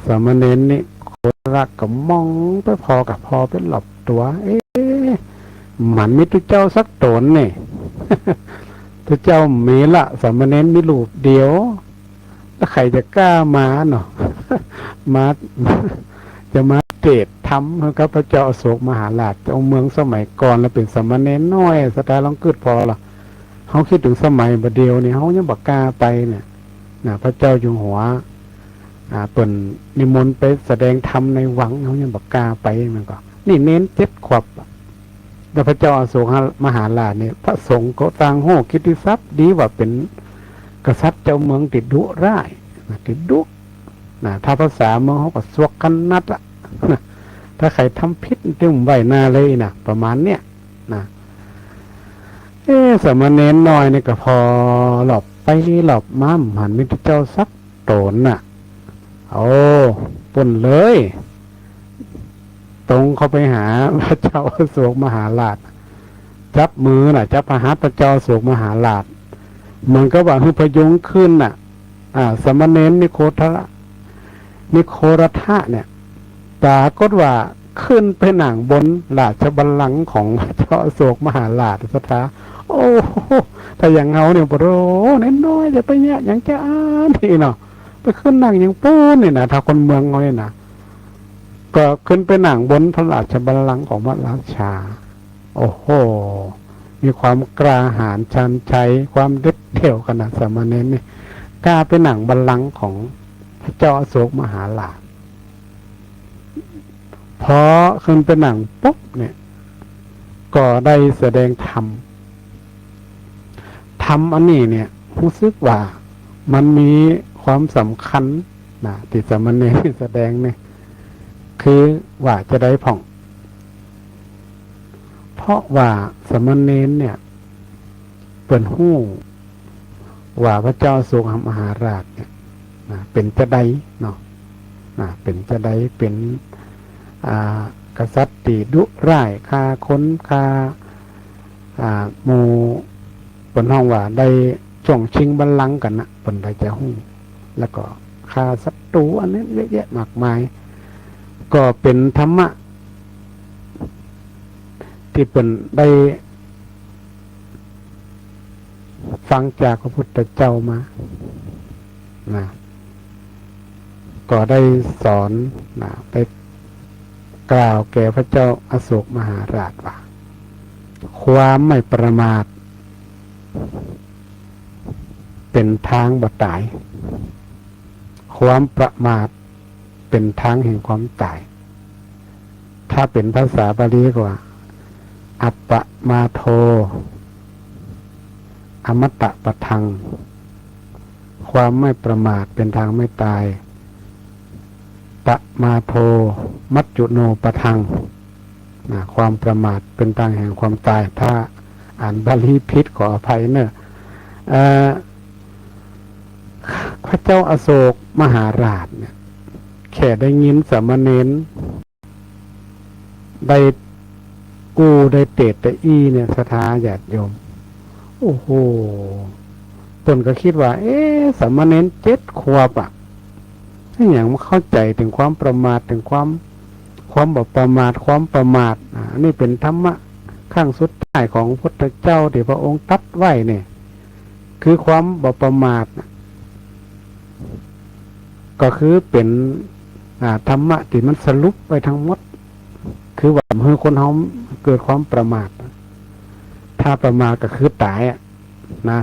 สามเณรนี่โคตรละก็มองไปผ่อ ก็ผ่อไปรอบตั๋ว เอ๊ะ มันมีตุ๊เจ้าสักต๋นนี่ ตุ๊เจ้ามีละ สามเณรมีรูปเดียว แล้วใผจะกล้ามาเนาะ มา จะมาเตสน์ธรรมกับพระเจ้าอโศกมหาราช เจ้าเมืองสมัยก่อน แล้วเป๋นสามเณรน้อย ศรัทธาลองกึ๊ดผ่อละ เฮาคิดเถิงสมัยบ่าเดี่ยวนี่ เฮายังบ่กล้าไปเนี่ย นะ พระเจ้าอยู่หัว อ่า เปิ้นนิมนต์ไปแสดงธรรมในวัง เฮายังบ่กล้าไป มันก็ นี่เณรเจ็ดขวบอะ แล้วพระเจ้าอโศกมหาราชเนี่ย พระสงฆ์ก็ต่างฮู้กิตติศัพท์ดีว่าเป๋นกษัตริย์เจ้าเมืองตี้ดุร้ายนะ ตี้ดุนะ ถ้าภาษาเมืองเฮาก็สวกขนาดอะนะ ถ้าใผทำผิดตี้บ่ไหวหน้าเลยนะ ประมาณเนี้ยนะ เอ๊ะ สามเณรน้อยนี่ก็ผ่อรอบไปรอบมา บ่หันมีตุ๊เจ้าสักต๋นน่ะ โอ้ ปุ้นเลย ตรงเข้าไปหาพระเจ้าอโศกมหาราช จับมือน่ะ จับพระหัตถ์พระเจ้าอโศกมหาราช เหมือนกับว่าหื้อพยุงขึ้นน่ะ อ่า สามเณรนิโคทะ นิโครธะเนี่ย ปรากฏว่าขึ้นไปนั่งบนราชบัลลังก์ของพระเจ้าอโศกมหาราช ศรัทธา โอ้โห ถ้าอย่างเฮาเนี่ย โอ้โห เณรน้อยจะไปเยียะหยังจ๊ะอั้นนี่เนาะ ไปขึ้นนั่งหยังปู้นนี่นะ ถ้าคนเมืองเฮานี่นะ ก็ขึ้นไปนั่งบนพระราชบัลลังก์ของพระราชา โอ้โห มีความกล้าหาญชาญชัย ความเด็ดเดี่ยวขนาด สามเณรนี่ กล้าไปนั่งบัลลังก์ของพระเจ้าอโศกมหาราช พอขึ้นไปนั่งปุ๊บเนี่ย ก็ได้แสดงธรรม ธรรมอันนี้เนี่ย ฮู้สึกว่ามันมีความสำคัญ นะ ตี้สามเณรแสดงเนี่ย คือว่าจะใดพ่อง เพราะว่าสามเณรเนี่ย เปิ้นฮู้ว่าพระเจ้าอโศกมหาราชเนี่ย นะ เป๋นจะใดเนาะ นะ เป๋นจะใด เป๋น อ่า กษัตริย์ตี้ดุร้าย ฆ่าคน ฆ่า อ่า หมู่ เปิ้นฮ้องว่าได้จ้วงชิงบัลลังก์กั๋นนะ เปิ้นได้จะฮู้ แล้วก็ฆ่าศัตรู๋อันนี้เยอะแยะมากมาย ก็เป๋นธรรมะตี้เปิ้นได้ฟังจากพระพุทธเจ้ามา นะ ก็ได้สอน นะ ได้กล่าวแก่พระเจ้าอโศกมหาราชว่า ความไม่ประมาทเป๋นตางบ่ต๋าย ความประมาทเป๋นตางแห่งความต๋าย ถ้าเป๋นภาษาบาลีก็ว่า อัปปมาโท อมตะปะทัง ความไม่ประมาทเป๋นตางไม่ต๋าย ปมาโท มัจจุโนปะทัง นะ ความประมาทเป๋นตางแห่งความต๋าย ถ้าอ่านบาลีผิดขออภัยเน่อ เอ่อ พระเจ้าอโศกมหาราชเนี่ย แค่ได้ยินสามเณร ได้อู้ได้เตศน์ได้อี้เนี่ย ศรัทธาญาติโยม โอ้โห เปิ้นก็กึ๊ดว่า เอ๊ะ สามเณรเจ็ดขวบอะ อะหยังมาเข้าใจ๋เถิงความประมาท เถิงความ ความบ่ประมาท ความประมาท อ่า อันนี้เป๋นธรรมะครั้งสุดท้ายของพระพุทธเจ้าตี้พระองค์ตรัสไว้เนี่ย คือความบ่ประมาทน่ะ ก็คือเป๋น อ่า ธรรมะตี้มันสรุปไว้ตังหมด คือว่าบ่หื้อคนเฮาเกิดความประมาท ถ้าประมาทก็คือต๋ายอะนะ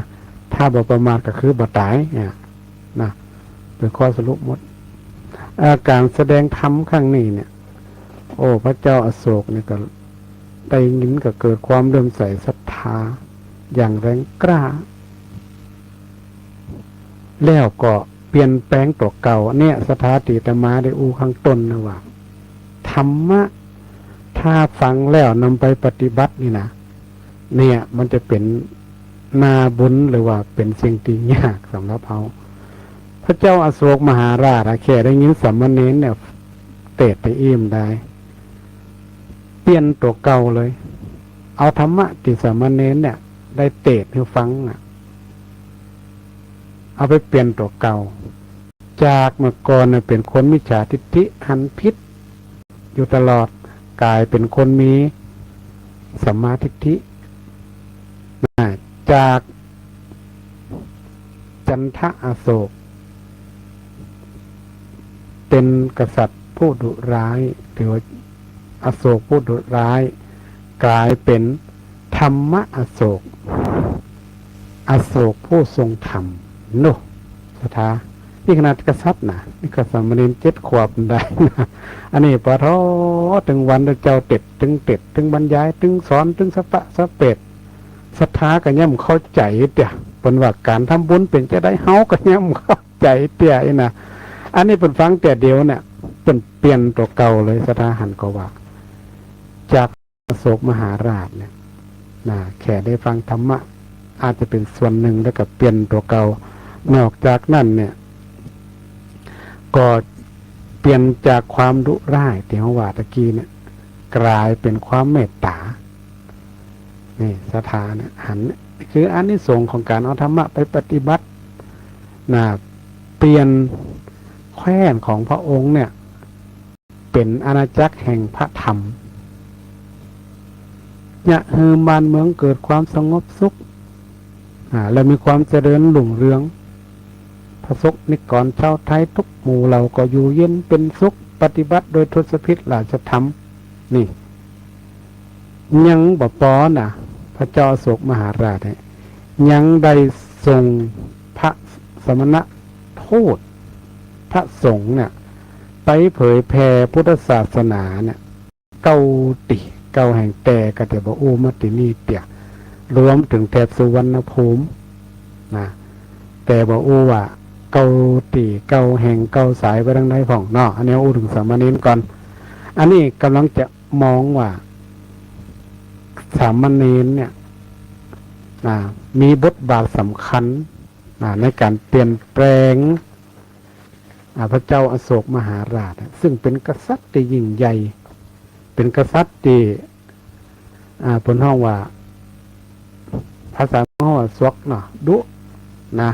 ถ้าบ่ประมาทก็คือบ่ต๋ายเนี่ยนะ เป๋นข้อสรุปหมด อ่า ก๋านแสดงธรรมครั้งนี้เนี่ย โอ้ พระเจ้าอโศกเนี่ยก็ได้ยินก็เกิดความเลื่อมใสศรัทธาอย่างแรงกล้า แล้วก็เปลี่ยนแปลงตั๋วเก่า เนี่ย ศรัทธาตี้อาตมาได้อู้ข้างต้นนะว่า ธรรมะ ถ้าฟังแล้วนำไปปฏิบัตินี่นะ เนี่ย มันจะเป๋นนาบุญหรือว่าเป๋นสิ่งตี้ยากสำหรับเฮา พระเจ้าอโศกมหาราชอะ แค่ได้ยินสามเณรเนี่ย เตศน์ได้อี้มได้ เปลี่ยนตั๋วเก่าเลย เอาธรรมะตี้สามเณรเนี่ย ได้เตศน์หื้อฟังน่ะ เอาไปเปลี่ยนตั๋วเก่า จากเมื่อก่อนน่ะเป๋นคนมิจฉาทิฏฐิ หันผิดอยู่ตลอด ก๋ายเป๋นคนมีสัมมาทิฏฐิ นะ จากจันทะอโศก เป๋นกษัตริย์ผู้ดุร้าย ถือว่าอโศกผู้ดุร้าย ก๋ายเป๋น ธรรมะอโศก อโศกผู้ทรงธรรม โน่ ศรัทธา นี่ขนาดกษัตริย์นะ นี่ก็สามเณรเจ็ดขวบได้นะ อันนี้ปะโถ เถิงวันเจ้าเตศน์ เถิงเตศน์ เถิงบรรยาย เถิงสอน เถิงสะปะสะเปด ศรัทธาก็ยังบ่เข้าใจ๋เตื้อ เปิ้นว่าก๋านทำบุญเป๋นจะใด เฮาก็ยังบ่เข้าใจ๋เตื้ออี้นะ อันนี้เปิ้นฟังเตื้อเดียวเนี่ย เปิ้นเปลี่ยนตั๋วเก่าเลย ศรัทธาหันก็ว่า จาก อโศกมหาราชเนี่ย นะ แค่ได้ฟังธรรมะ อาจจะเป๋นส่วนนึ่ง แล้วก็เปลี่ยนตั๋วเก่า นอกจากนั้นเนี่ย ก็เปลี่ยนจากความดุร้ายตี้เฮาว่าตะกี้เนี่ย ก๋ายเป๋นความเมตต๋า นี่ ศรัทธาเนี่ย หัน คืออานิสงส์ของก๋านเอาธรรมะไปปฏิบัติ นะ เปลี่ยนแคว้นของพระองค์เนี่ย เป๋นอาณาจักรแห่งพระธรรม เยียะหื้อบ้านเมืองเกิดความสงบสุข อ่า และมีความเจริญรุ่งเรือง ประสบนิกรชาวไทยทุกหมู่เหล่าก็อยู่เย็นเป๋นสุข ปฏิบัติโดยทศพิธราชธรรม นี่ ยังบ่ปอนะ พระเจ้าอโศกมหาราชเนี่ย ยังได้ส่งพระสมณทูต พระสงฆ์เนี่ย ไปเผยแผ่พุทธศาสนาเนี่ย เก้าตี้ เก้าแห่ง แต่ก็จะบ่อู้มาตี้นี่เตื้อ รวมเถิงแถบสุวรรณภูมินะ แต่บ่อู้ว่า เก้าตี้เก้าแห่งเก้าสายไปตางใดพ่องเนาะ อันนี้อู้เถิงสามเณรก่อน อันนี้ก่ำลังจะมองว่าสามเณรเนี่ย อ่า มีบทบาทสำคัญ อ่า ในก๋านเปลี่ยนแปลง อ่า พระเจ้าอโศกมหาราช ซึ่งเป๋นกษัตริย์ตี้ยิ่งใหญ่ เป๋นกษัตริย์ตี้ อ่า เปิ้นฮ้องว่า ภาษาเฮาว่าสวกเนาะ ดุนะ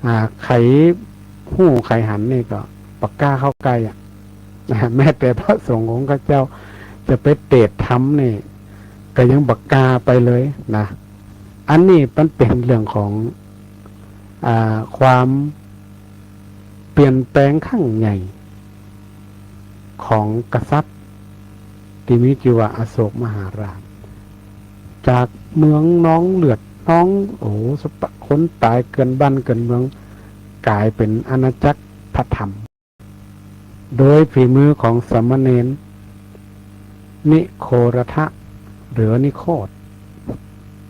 อ่า ใผฮู้ใผหันนี่ก็บ่กล้าเข้าใก้อะ นะ แม้แต่พระสงฆ์ของข้าเจ้าจะไปเตสน์ธรรมนี่ ก็ยังบ่กล้าไปเลยนะ อันนี้มันเป๋นเรื่องของ อ่า ความเปลี่ยนแปลงครั้งใหญ่ของกษัตริย์ตี้มีจื้อว่าอโศกมหาราช จากเมืองนองเลือดนอง โอ้โห สะปะคนต๋ายเกือนบ้านเกือนเมือง ก๋ายเป๋นอาณาจักรพระธรรม โดยฝีมือของสามเณรนิโครธะ หรือนิโครธ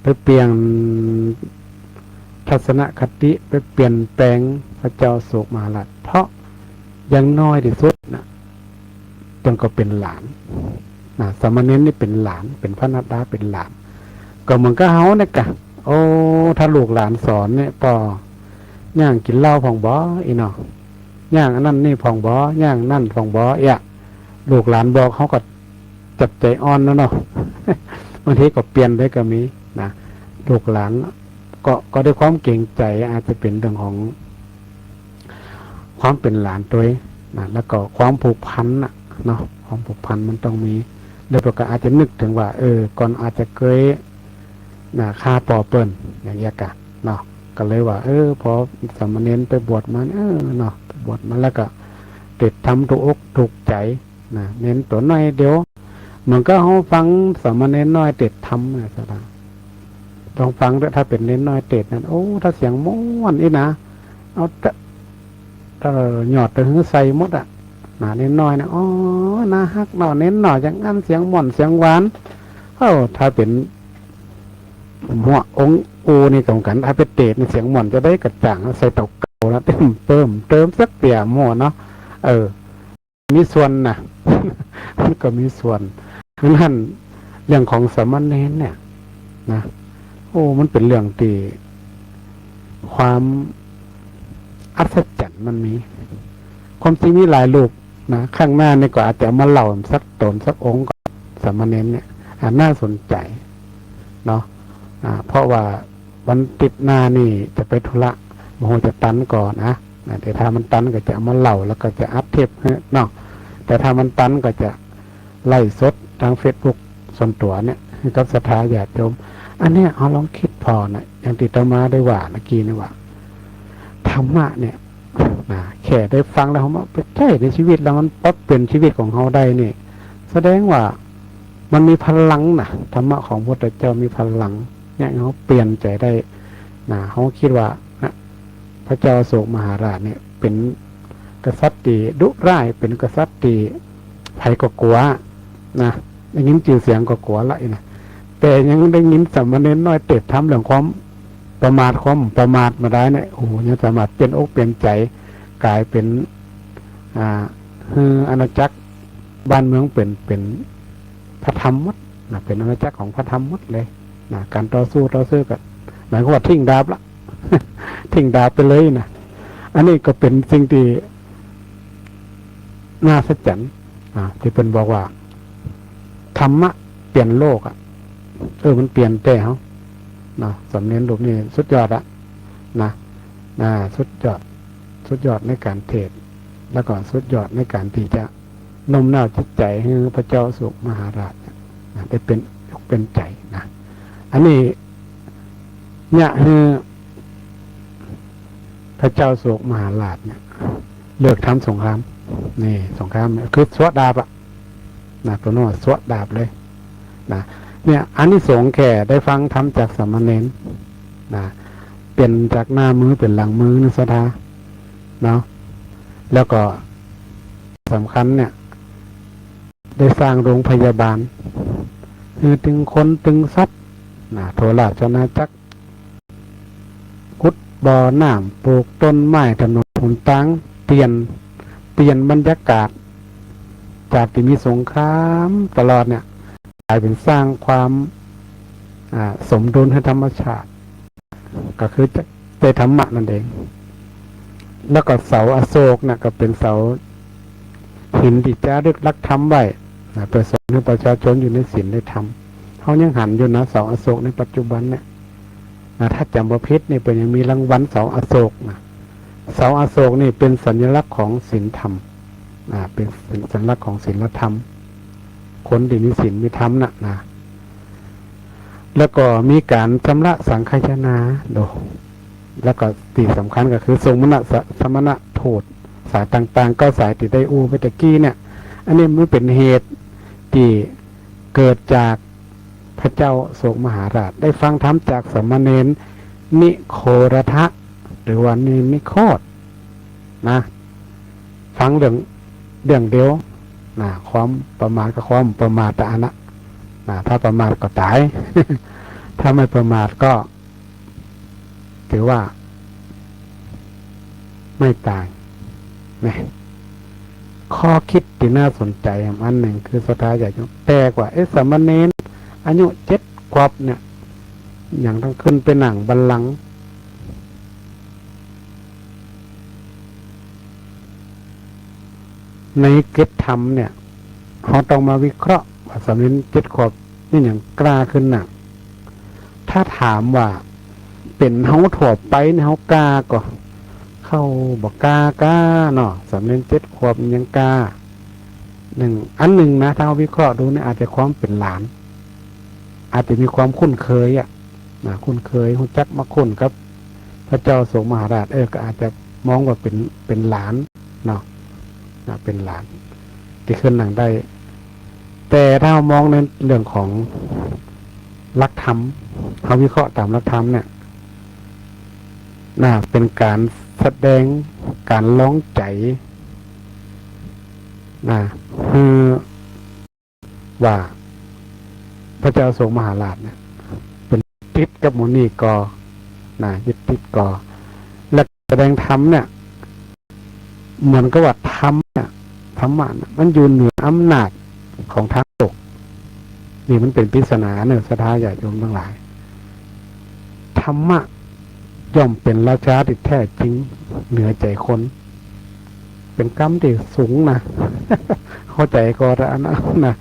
ไปเปลี่ยนทัศนคติ ไปเปลี่ยนแปลงพระเจ้าอโศกมหาราช เพราะอย่างน้อยตี้สุดนะ เปิ้นก็เป๋นหลานนะ สามเณรนี่เป๋นหลาน เป๋นพระนาดา เป๋นหลาน ก็เหมือนกับเฮาเนี่ยกะ โอ้ ถ้าลูกหลานสอนเนี่ย ป้อ ย่างกิ๋นเหล้าพ่องบ่ อี้เนาะ ย่างอันนั้นนี่พ่องบ่ ย่างอันนั้นพ่องบ่ เอี้ย ลูกหลานบอก เฮาก็จับใจ๋อ่อนแล้วเนาะ บางทีก็เปลี่ยนได้ก็มีนะ ลูกหลานก็ ก็ด้วยความเกรงใจ๋ อาจจะเป๋นเรื่องของความเป๋นหลานตวยนะ แล้วก็ความผูกพันน่ะเนาะ ความผูกพันมันต้องมี แล้วก็อาจจะนึกเถิงว่า เออ ก่อนอาจจะเกย นะ ฆ่าป้อเปิ้น อย่างเงี้ยกะ เนาะ ก็เลยว่า เออ พอสามเณรไปบวชมา เออ เนาะ ไปบวชมาแล้วก็เตสน์ธรรมถูกอกถูกใจ๋ นะ เณรตั๋วน้อยเดียว เหมือนกับเฮาฟังสามเณรน้อยเตสน์ธรรมนะ สะดา ต้องฟังเต๊อะ ถ้าเป๋นเณรน้อยเตสน์นั้น โอ้ ถ้าเสียงม่วนอี้นะ เอาเต๊อะ เอ่อ หยอดตะหือใส่หมดอะ นะ เณรน้อยนะ อ๋อ น่าฮักเนาะ เณรเนาะ อย่างอั้น เสียงม่วน เสียงหวาน เอ้า ถ้าเป๋น หัวองค์อูนี่ก็เหมือนกั๋น ถ้าไปเตสน์นี่เสียงม่วนจะได้กระจ่าง ใส่เต้าเก่าแล้วเติมเพิ่มเติมสักเปียหมดเนาะ เออ มีส่วนนะ มันก็มีส่วน นั้นเรื่องของสามเณรเนี่ยนะ โอ้ มันเป๋นเรื่องตี้ความอัศจรรย์มันมี ความจริงมีหลายรูปนะ ข้างหน้านี่ก็อาจจะเอามาเล่าสักต๋นสักองค์ก่อน สามเณรเนี่ย อ่า น่าสนใจ๋เนาะ อ่า เพราะว่าวันอาทิตย์หน้านี่จะไปธุระ บ่ฮู้จะตันก่อนะ นะ แต่ถ้ามันตันก็จะเอามาเล่า แล้วก็จะอัดเทปหื้อเนาะ แต่ถ้ามันตันก็จะไลฟ์สดตางเฟซบุ๊กส่วนตั๋วเนี่ย หื้อกับศรัทธาญาติโยม อันเนี้ยเฮาลองกึ๊ดผ่อนะ อย่างตี้อาตมาได้ว่าเมื่อกี้นี่ว่า ธรรมะเนี่ย นะ แค่ได้ฟังแล้วเฮามาไปใจ๊ในชีวิตแล้วมันปรับเปลี่ยนชีวิตของเฮาได้นี่ แสดงว่ามันมีพลังนะ ธรรมะของพระพุทธเจ้ามีพลัง เนี่ย เฮาเปลี่ยนใจ๋ได้นะ เฮากึ๊ดว่านะ พระเจ้าอโศกมหาราชเนี่ยเป๋นกษัตริย์ตี้ดุร้าย เป๋นกษัตริย์ตี้ใผก็กั๋วนะ ได้ยินจื้อเสียงก็กั๋วละอี้นะ แต่ยังได้ยินสามเณรน้อยเตสน์ธรรมเรื่องความประมาท ความประมาทมาได้เนี่ย โอ้โห ยังสามารถเปลี่ยนอกเปลี่ยนใจ๋ ก๋ายเป๋น อ่า หื้ออาณาจักรบ้านเมืองเป๋น เป๋นพระธรรมหมดนะ เป๋นอาณาจักรของพระธรรมหมดเลยนะ ก๋านต่อสู้ ต่อสู้ก็หมายความว่าทิ้งดาบละ ทิ้งดาบไปเลยนะ อันนี้ก็เป๋นสิ่งตี้น่าอัศจรรย์ อ่า ตี้เปิ้นบอกว่า ธรรมะเปลี่ยนโลกอะ เออ มันเปลี่ยนแต๊เฮาเนาะ สามเณรรูปนี้สุดยอดอะนะ อ่า สุดยอด สุดยอดในก๋านเตสน์ แล้วก็สุดยอดในก๋านตี้จะโน้มน้าวจิตใจ๋หื้อพระเจ้าอโศกมหาราชเนี่ยนะ ได้เป๋นอกเป๋นใจ๋นะ อันนี้ เนี่ย หื้อพระเจ้าอโศกมหาราชเนี่ย เลิกทำสงคราม นี่ สงครามเนี่ย คือสวะดาบอะนะ ตั๋วโน้นสวะดาบเลยนะ เนี่ย อานิสงส์แค่ได้ฟังธรรมจากสามเณรนะ เปลี่ยนจากหน้ามือเป๋นหลังมือนะ ศรัทธาเนาะ แล้วก็สำคัญเนี่ย ได้สร้างโรงพยาบาล หื้อตึงคนตึงสัตว์นะ ทั่วราชอาณาจักร กุด บ่อน้ำ ปลูกต้นไม้ ถนนหนตาง เปลี่ยน เปลี่ยนบรรยากาศ จากตี้มีสงครามตลอดเนี่ย ก๋ายเป๋นสร้างความ อ่า สมดุลหื้อธรรมชาติ ก็คือจะ ได้ธรรมะนั่นเอง แล้วก็เสาอโศกเนี่ยก็เป๋นเสาหินตี้จารึกหลักธรรมไว้นะ เปื้อสอนหื้อประชาชนอยู่ในศีลในธรรม เฮายังหันอยู่นะ เสาอโศกในปัจจุบันเนี่ยนะ ถ้าจ๋ำบ่ผิดนี่เปิ้นยังมีรางวัลเสาอโศกนะ เสาอโศกนี่เป๋นสัญลักษณ์ของศีลธรรม อ่า เป๋นสัญลักษณ์ของศีลธรรม คนตี้มีศีลมีธรรมน่ะนะ แล้วก็มีก๋านชำระสังฆายนา โด แล้วก็ตี้สำคัญก็คือทรงมณะสะ สมณทูตสายต่างๆ เก้าสายตี้ได้อู้ไปตะกี้เนี่ย อันนี้มันเป๋นเหตุตี้เกิดจากพระเจ้าอโศกมหาราชได้ฟังธรรมจากสามเณรนิโครธะ หรือว่าเณรนิโคธ นะ ฟังเรื่อง เรื่องเดียวนะ ความประมาทกับความบ่ประมาท อันนั้นนะ ถ้าประมาทก็ต๋าย ถ้าไม่ประมาทก็ ถือว่า ไม่ต๋ายนะ ข้อคิดตี้น่าสนใจ๋อันนึ่งคือศรัทธาญาติโยมแปลกว่า เอ๊ะ สามเณรอายุเจ็ดขวบเนี่ย ยังต้องขึ้นไปนั่งบัลลังก์ ในกิจธรรมเนี่ย เฮาต้องมาวิเคราะห์ว่าสามเณรเจ็ดขวบนี่ยังกล้าขึ้นนั่ง ถ้าถามว่าเป๋นเฮาทั่วไปเนี่ย เฮากล้าก่อ เฮาบ่กล้ากาเนาะ สามเณรเจ็ดขวบยังกล้า นึ่ง อันนึ่งนะ ถ้าเฮาวิเคราะห์ดูเนี่ย อาจจะความเป๋นหลาน อาจจะมีความคุ้นเคยอะ นะ คุ้นเคย ฮู้จักมักคุ้นกับพระเจ้าอโศกมหาราช เออ ก็อาจจะมองว่าเป๋น เป๋นหลานเนาะ นะ เป๋นหลานตี้ขึ้นนั่งได้ แต่ถ้าเฮามองในเรื่องของหลักธรรม เฮาวิเคราะห์ต๋ามหลักธรรมเนี่ย นะ เป๋นก๋านแสดงก๋านลองใจ๋ นะ คือ ว่าพระเจ้าอโศกมหาราชเนี่ยเป๋นติดกับหมู่นี้ก่อ นะ ยึดติดก่อ และแสดงธรรมเนี่ย เหมือนกับว่าธรรมเนี่ย ธรรมะเนี่ย มันอยู่เหนืออำนาจของทางโลก นี่มันเป๋นปริศนาเน่อ ศรัทธาญาติโยมตังหลาย ธรรมะย่อมเป๋นราชาตี้แท้จริงเหนือใจ๋คน เป๋นกำตี้สูงนะ เข้าใจ๋ก่ออันนั้นนะ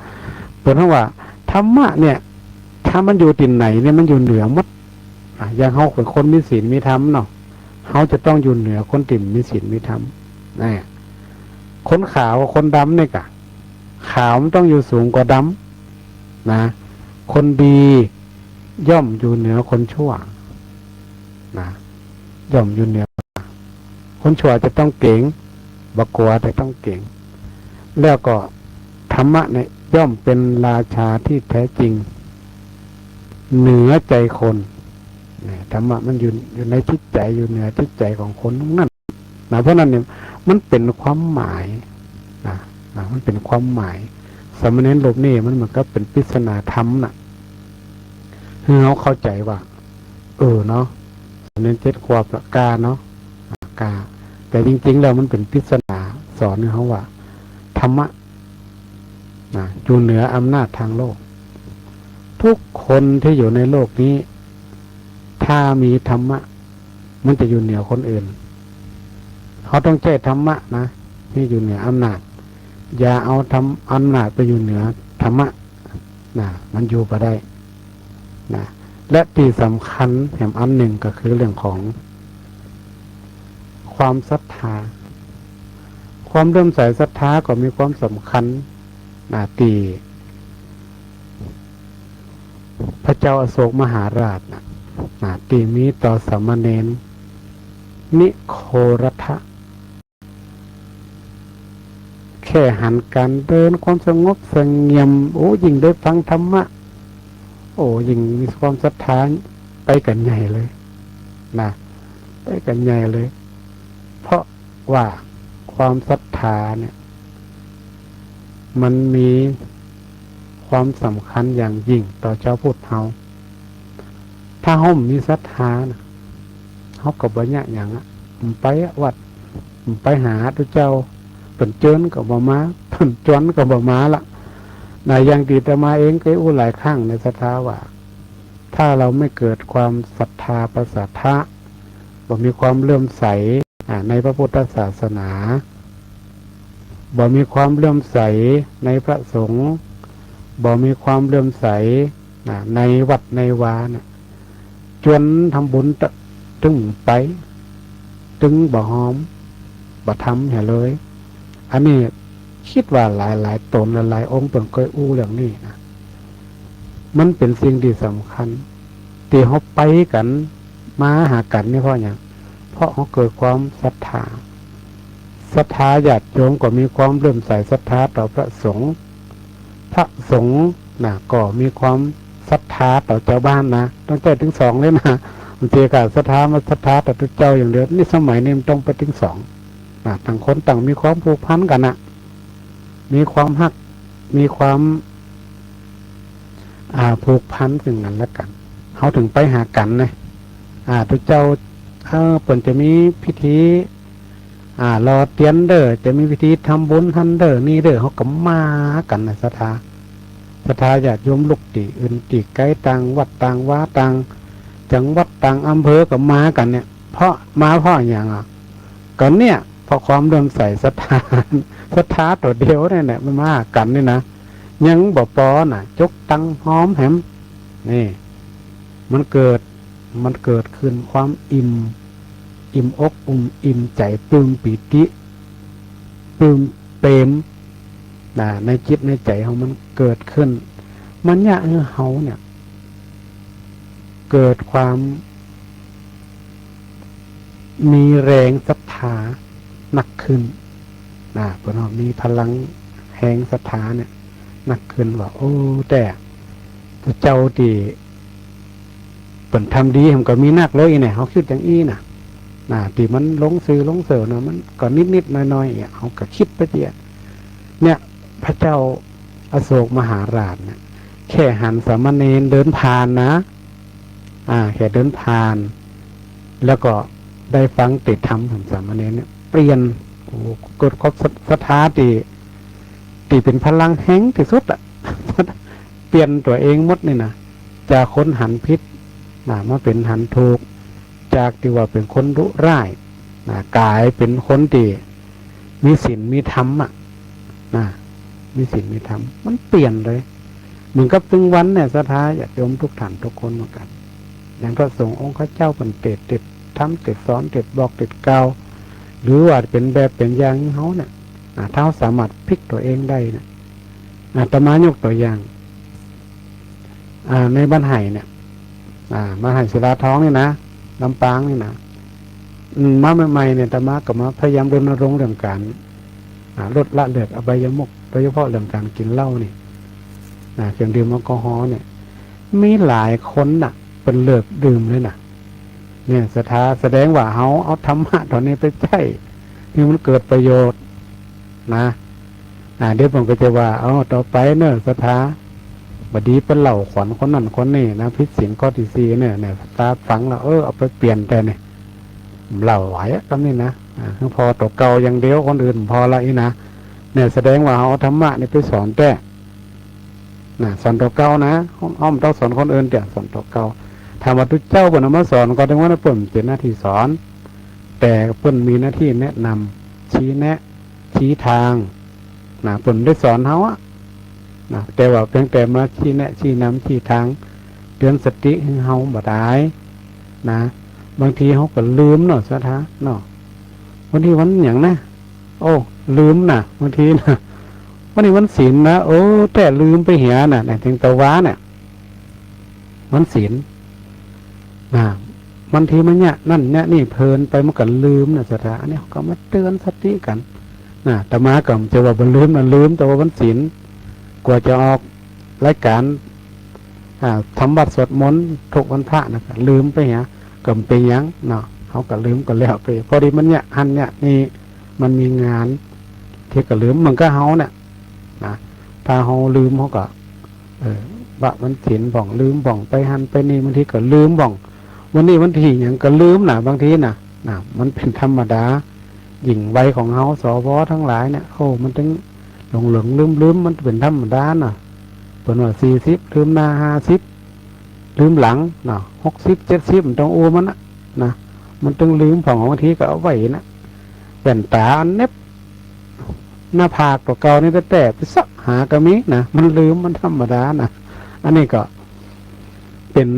เป๋นเพราะว่าธรรมะเนี่ย ถ้ามันอยู่ตี้ไหนเนี่ย มันอยู่เหนือหมด อ่ะ อย่างเฮาเป๋นคนมีศีลมีธรรมเนาะ เฮาจะต้องอยู่เหนือคนตี้มีศีลมีธรรม นะ คนขาวกับคนดำเนี่ยก่ะ ขาวมันต้องอยู่สูงกว่าดำ นะ คนดีย่อมอยู่เหนือคนชั่ว นะ ย่อมอยู่เหนือ คนชั่วจะต้องเก๋ง บ่กั๋วแต่ต้องเก๋ง แล้วก็ธรรมะเนี่ยย่อมเป๋นราชาตี้แท้จริง เหนือใจ๋คน นะ ธรรมะมันอยู่ อยู่ในจิตใจ๋ อยู่เหนือจิตใจ๋ของคนตังนั้น นะ เพราะนั้นเนี่ย มันเป๋นความหมาย นะ นะ มันเป๋นความหมาย สามเณรรูปนี้มันเหมือนกับเป๋นปริศนาธรรมน่ะ หื้อเฮาเข้าใจ๋ว่า เออเนาะ สามเณรเจ็ดขวบละกล้าเนาะ อ่ะ กล้า แต่จริงๆ แล้วมันเป๋นปริศนาสอนหื้อเฮาว่า ธรรมะ นะ อยู่เหนืออำนาจทางโลก ทุกคนตี้อยู่ในโลกนี้ ถ้ามีธรรมะ มันจะอยู่เหนือคนอื่น เฮาต้องใจ๊ธรรมะนะ หื้ออยู่เหนืออำนาจ อย่าเอาธรรม อำนาจไปอยู่เหนือธรรมะ นะ มันอยู่บ่ได้ นะ และตี้สำคัญแหมอันนึ่งก็คือเรื่องของความศรัทธา ความเลื่อมใสศรัทธาก็มีความสำคัญ นะ ตี้พระเจ้าอโศกมหาราชนะ นะ ตี้มีต่อสามเณรนิโครธะ แค่หันก๋านเดิน ความสงบเสงี่ยม โอ้ ยิ่งได้ฟังธรรมะ โอ้ ยิ่งมีความศรัทธาไปกั๋นใหญ่เลย นะ ไปกั๋นใหญ่เลย เพราะว่าความศรัทธาเนี่ย มันมีความสำคัญอย่างยิ่งต่อจาวพุทธเฮา ถ้าเฮาบ่มีศรัทธานะ เฮ เขาก็บ่เยียะหยังอะ บ่ไปอะวัด บ่ไปหาตุ๊เจ้า เปิ้นเจิญก็บ่มา เปิ้นจวนก็บ่มาละ นะ อย่างตี้อาตมาเองก็อู้หลายครั้งในศรัทธาว่า ถ้าเราไม่เกิดความศรัทธาประสาทะ บ่มีความเลื่อมใส อ่า ในพระพุทธศาสนา บ่มีความเลื่อมใสในพระสงฆ์ บ่มีความเลื่อมใส อ่า ในวัดในวาเนี่ย จวนทำบุญตะ ตึงไป ตึงบ่ฮอม บ่ทำเหียเลย อันนี้กึ๊ดว่าหลายๆ ต๋นหลายๆ องค์เปิ้นก็อู้เรื่องนี้นะ มันเป๋นสิ่งตี้สำคัญ ตี้เฮาไปกั๋น มาหากั๋นนี่เพราะหยัง เพราะเฮาเกิดความศรัทธา ศรัทธาญาติโยมก็มีความเลื่อมใสศรัทธาต่อพระสงฆ์ พระสงฆ์นะ ก็มีความศรัทธาต่อจาวบ้านนะ ต้องใจ๊ตึงสองเลยนะ บางทีก็ศรัทธามาศรัทธาต่อตุ๊เจ้าอย่างเดียว นี่สมัยนี้มันต้องไปตึงสองนะ ต่างคนต่างมีความผูกพันกั๋นนะ มีความฮัก มีความ อ่า ผูกพันซึ่งกั๋นและกั๋น เฮาเถิงไปหากั๋นนะ อ่า ตุ๊เจ้า เออ เปิ้นจะมีพิธี อ่า หล่อเตียนเด้อ จะมีพิธีทำบุญหั้นเด้อ นี่เด้อ เฮาก็มากั๋นนะ ศรัทธา ศรัทธาญาติโยมลุกตี้อื่นตี้ไกล ต่างวัดต่างวา ต่างจังหวัดต่างอำเภอก็มากั๋นเนี่ย เพราะ มาเพราะหยังอะ ก็เนี่ย เพราะความเลื่อมใสศรัทธา ศรัทธาตั๋วเดียวเนี่ยแหละ มันมาหากั๋นนี่นะ ยังบ่ปอนะ จกตังค์ฮอมแหม นี่ มันเกิด มันเกิดขึ้นความอิ่ม อิ่มอกอุ่มอิ่มใจ๋ ปลื้มปีติ ปลื้มเปรม นะ ในจิตในใจ๋เฮามันเกิดขึ้น มันเยียะหื้อเฮาเนี่ย เกิดความ มีแฮงศรัทธานักขึ้น นะ เปิ้นว่ามีพลังแฮงศรัทธาเนี่ยนักขึ้นว่า โอ้ แต่ตุ๊เจ้าตี้เปิ้นทำดีมันก็มีนักเลยเนี่ย เฮากึ๊ดอย่างอี้นะ นะ ตี้มันลงสื่อลงเสียงนะ มันก็นิดๆ หน้อยๆ เนี่ย เฮาก็กึ๊ดไปเจียะ เนี่ย พระเจ้าอโศกมหาราชเนี่ย แค่หันสามเณรเดินผ่านนะ อ่า แค่เดินผ่าน แล้วก็ได้ฟังเตศน์ธรรมของสามเณรเนี่ย เปลี่ยน โอ้ เกิดความศรัท ศรัทธาตี้ ตี้เป๋นพลังแฮงตี้สุดอะ เปลี่ยนตั๋วเองหมดนี่นะ จากคนหันผิดนะ มาเป๋นหันถูก จากตี้ว่าเป๋นคนดุร้ายนะ ก๋ายเป๋นคนตี้มีศีลมีธรรมอะ นะ มีศีลมีธรรม มันเปลี่ยนเลย เหมือนกับตึงวันเนี่ย ศรัทธาญาติโยมทุกท่านทุกคนเหมือนกั๋น อย่างพระสงฆ์องค์ข้าเจ้าเปิ้นเตศน์ เตศน์ธรรม เตศน์สอน เตศน์บอก เตศน์กล่าว หรือว่าเป๋นแบบเป๋นอย่างหื้อเฮาเนี่ย อ่า ถ้าเฮาสามารถพลิกตั๋วเองได้เนี่ย อาตมายกตั๋วอย่าง อ่า ในบ้านไฮ่เนี่ย อ่า บ้านไฮ่ศิลาทองนี่นะ ลำปางนี่นะ อืม มาใหม่ๆ เนี่ย อาตมาก็มาพยายามรณรงค์เรื่องก๋าน อ่า ลดละเลิกอบายมุข โดยเฉพาะเรื่องก๋านกิ๋นเหล้านี่ อ่า เครื่องดื่มแอลกอฮอล์เนี่ย มีหลายคนน่ะ เปิ้นเลิกดื่มเลยน่ะ เนี่ย ศรัทธา แสดงว่าเฮาเอาธรรมะต๋อนนี้ไปใจ๊หื้อมันเกิดประโยชน์นะ อ่า เดี๋ยวเปิ้นก็จะว่า เอ้า ต่อไปเน่อ ศรัทธา บ่ดีไปเล่าขวัญคนนั้นคนนี้นะ ผิดศีลข้อตี้สี่เน่อ เนี่ย ศรัทธาฟังแล้ว เออ เอาไปเปลี่ยนแต๊เนี่ย บ่เล่าไหวอะ กำนี้นะ อ่า หื้อผ่อตั๋วเก่าอย่างเดียว คนอื่นบ่ผ่อละอี้นะ เนี่ย แสดงว่าเฮาเอาธรรมะนี่ไปสอนแต๊ นะ สอนตั๋วเก่านะ เฮาบ่ต้องสอนคนอื่นเตื้อ สอนตั๋วเก่า ถ้าว่าตุ๊เจ้าเปิ้นเอามาสอนก็ ถึงว่าเปิ้นเป๋นหน้าตี้สอน แต่เปิ้นมีหน้าตี้แนะนำ ชี้แนะ ชี้ตาง นะ เปิ้นได้สอนเฮาอะ นะ แต่ว่าเพียงแต่มาชี้แนะ ชี้นำ ชี้ตาง เตือนสติหื้อเฮาบ่ดาย นะ บางทีเฮาก็ลืมเนาะ ศรัทธา เนาะ วันนี้วันหยังนะ โอ้ ลืมน่ะ บางทีน่ะ วันนี้วันศีลนะ โอ้ แต่ลืมไปเหียน่ะ เนี่ย เถิงตะวาเนี่ย วันศีล นะ บางทีมันเยียะนั่นเยียะนี่เพลินไป มันก็ลืมน่ะ ศรัทธา อันนี้ก็มาเตือนสติกั๋น นะ อาตมาก็จะว่าบ่ลืมน่ะ ลืม แต่ว่าวันศีล กว่าจะออกรายก๋าน อ่า ทำวัตรสวดมนต์ทุกวันพระน่ะ ก็ลืมไปเหีย ก็บ่เป๋นหยังเนาะ เฮาก็ลืมก็แล้วไป พอดีมันเยียะหั้นเยียะนี่ มันมีงาน ตี้ก็ลืม เหมือนกับเฮาเนี่ย นะ ถ้าเฮาลืมเฮาก็ เออ วะวันศีลบ่อง ลืมบ่อง ไปหั้นไปนี่ บางทีก็ลืมบ่อง วันนี้วันตี้หยังก็ลืมนะ บางทีนะ นะ มันเป๋นธรรมดา ยิ่งวัยของเฮา สว ตังหลายเนี่ย โอ้ มันตึงหลงๆ ลืมๆ มันเป๋นธรรมดานะ เปิ้นว่าสี่สิบลืมหน้า ห้าสิบลืมหลังนะ หกสิบ เจ็ดสิบ มันต้องอู้มันนะ นะ มันตึงลืม ผ่อง บางทีก็เอาไว้นะ แว่นต๋าอันเน็บหน้าผากตั๋วเก่านี่แต๊ๆ ไปเซาะหาก็มีนะ มันลืม มันธรรมดานะ อันนี้ก็เป๋น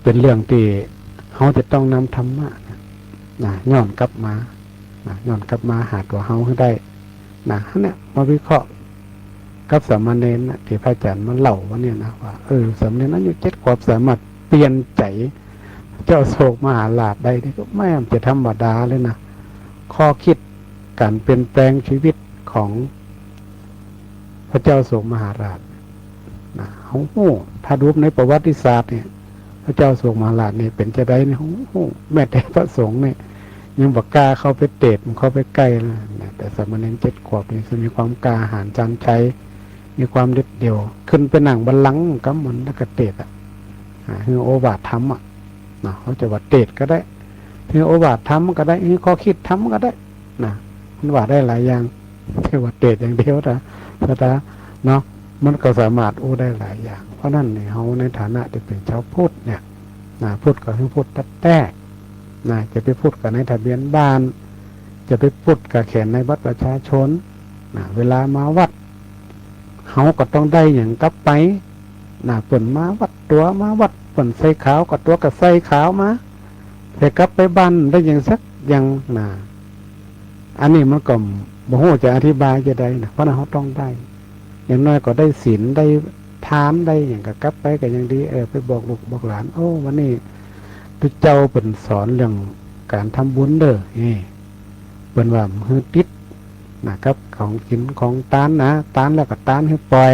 เป๋นเรื่องตี้เฮาจะต้องนำธรรมะนะ นะ ย้อนกลับมา นะ ย้อนกลับมาหาตั๋วเฮาหื้อได้นะ อันเนี้ยมาวิเคราะห์กับสามเณรนะ ตี้พระอาจ๋ารย์มาเล่าวันเนี้ยนะ ว่า เออ สามเณรอายุเจ็ดขวบสามารถเปลี่ยนใจ๋เจ้าโศกมหาราชได้นี่ก็แม่นจะธรรมดาเลยนะ ข้อคิดก๋านเปลี่ยนแปลงชีวิตของพระเจ้าโศกมหาราชนะ เฮาฮู้ ถ้าดูในประวัติศาสตร์เนี่ย พระเจ้าโศกมหาราชนี่เป๋นจาใดนี่ เฮาฮู้ แม้แต่พระสงฆ์นี่ยังบ่กล้าเข้าไปเตะ เข้าไปใก้เลยนะ แต่สามเณรเจ็ดขวบนี่ซึ่งมีความกล้าหาญชาญชัย มีความเด็ดเดี่ยว ขึ้นไปนั่งบัลลังก์กำมันแล้วก็เตะอะ อ่า หื้อโอวาทธรรมอะนะ เฮาจะว่าเตะก็ได้ หื้อโอวาทธรรมก็ได้ หื้อข้อคิดธรรมก็ได้นะ มันว่าได้หลายอย่าง แต่ว่าเตะอย่างเดียวนะ สถา เนาะ มันก็สามารถอู้ได้หลายอย่าง เพราะนั้นนี่ เฮาในฐานะตี้เป๋นชาวพุทธเนี่ยนะ พุทธก็คือพุทธแต๊ๆ นะ จะไปพุทธกับในทะเบียนบ้าน จะไปพุทธกับเขียนในบัตรประชาชนนะ เวลามาวัด เฮาก็ต้องได้หยังกลับไปนะ เปิ้นมาวัด ตั๋วมาวัด เปิ้นใส่ขาวก็ตั๋วก็ใส่ขาวมา แต่กลับไปบ้านได้หยังสักอย่างนะ อันนี้มันก็บ่ฮู้จะอธิบายจาใดนะ เพราะนั้นเฮาต้องได้ อย่างน้อยก็ได้ศีล ได้ทาน ได้หยังก็กลับไปก็ยังดี เออ ไปบอกลูกบอกหลาน โอ้ วันนี้พระเจ้าเปิ้นสอนเรื่องก๋านทำบุญเด้อ นี่ เปิ้นว่าหื้อติดนะ กับของกิ๋นของตานนะ ตานแล้วก็ตานหื้อป่อย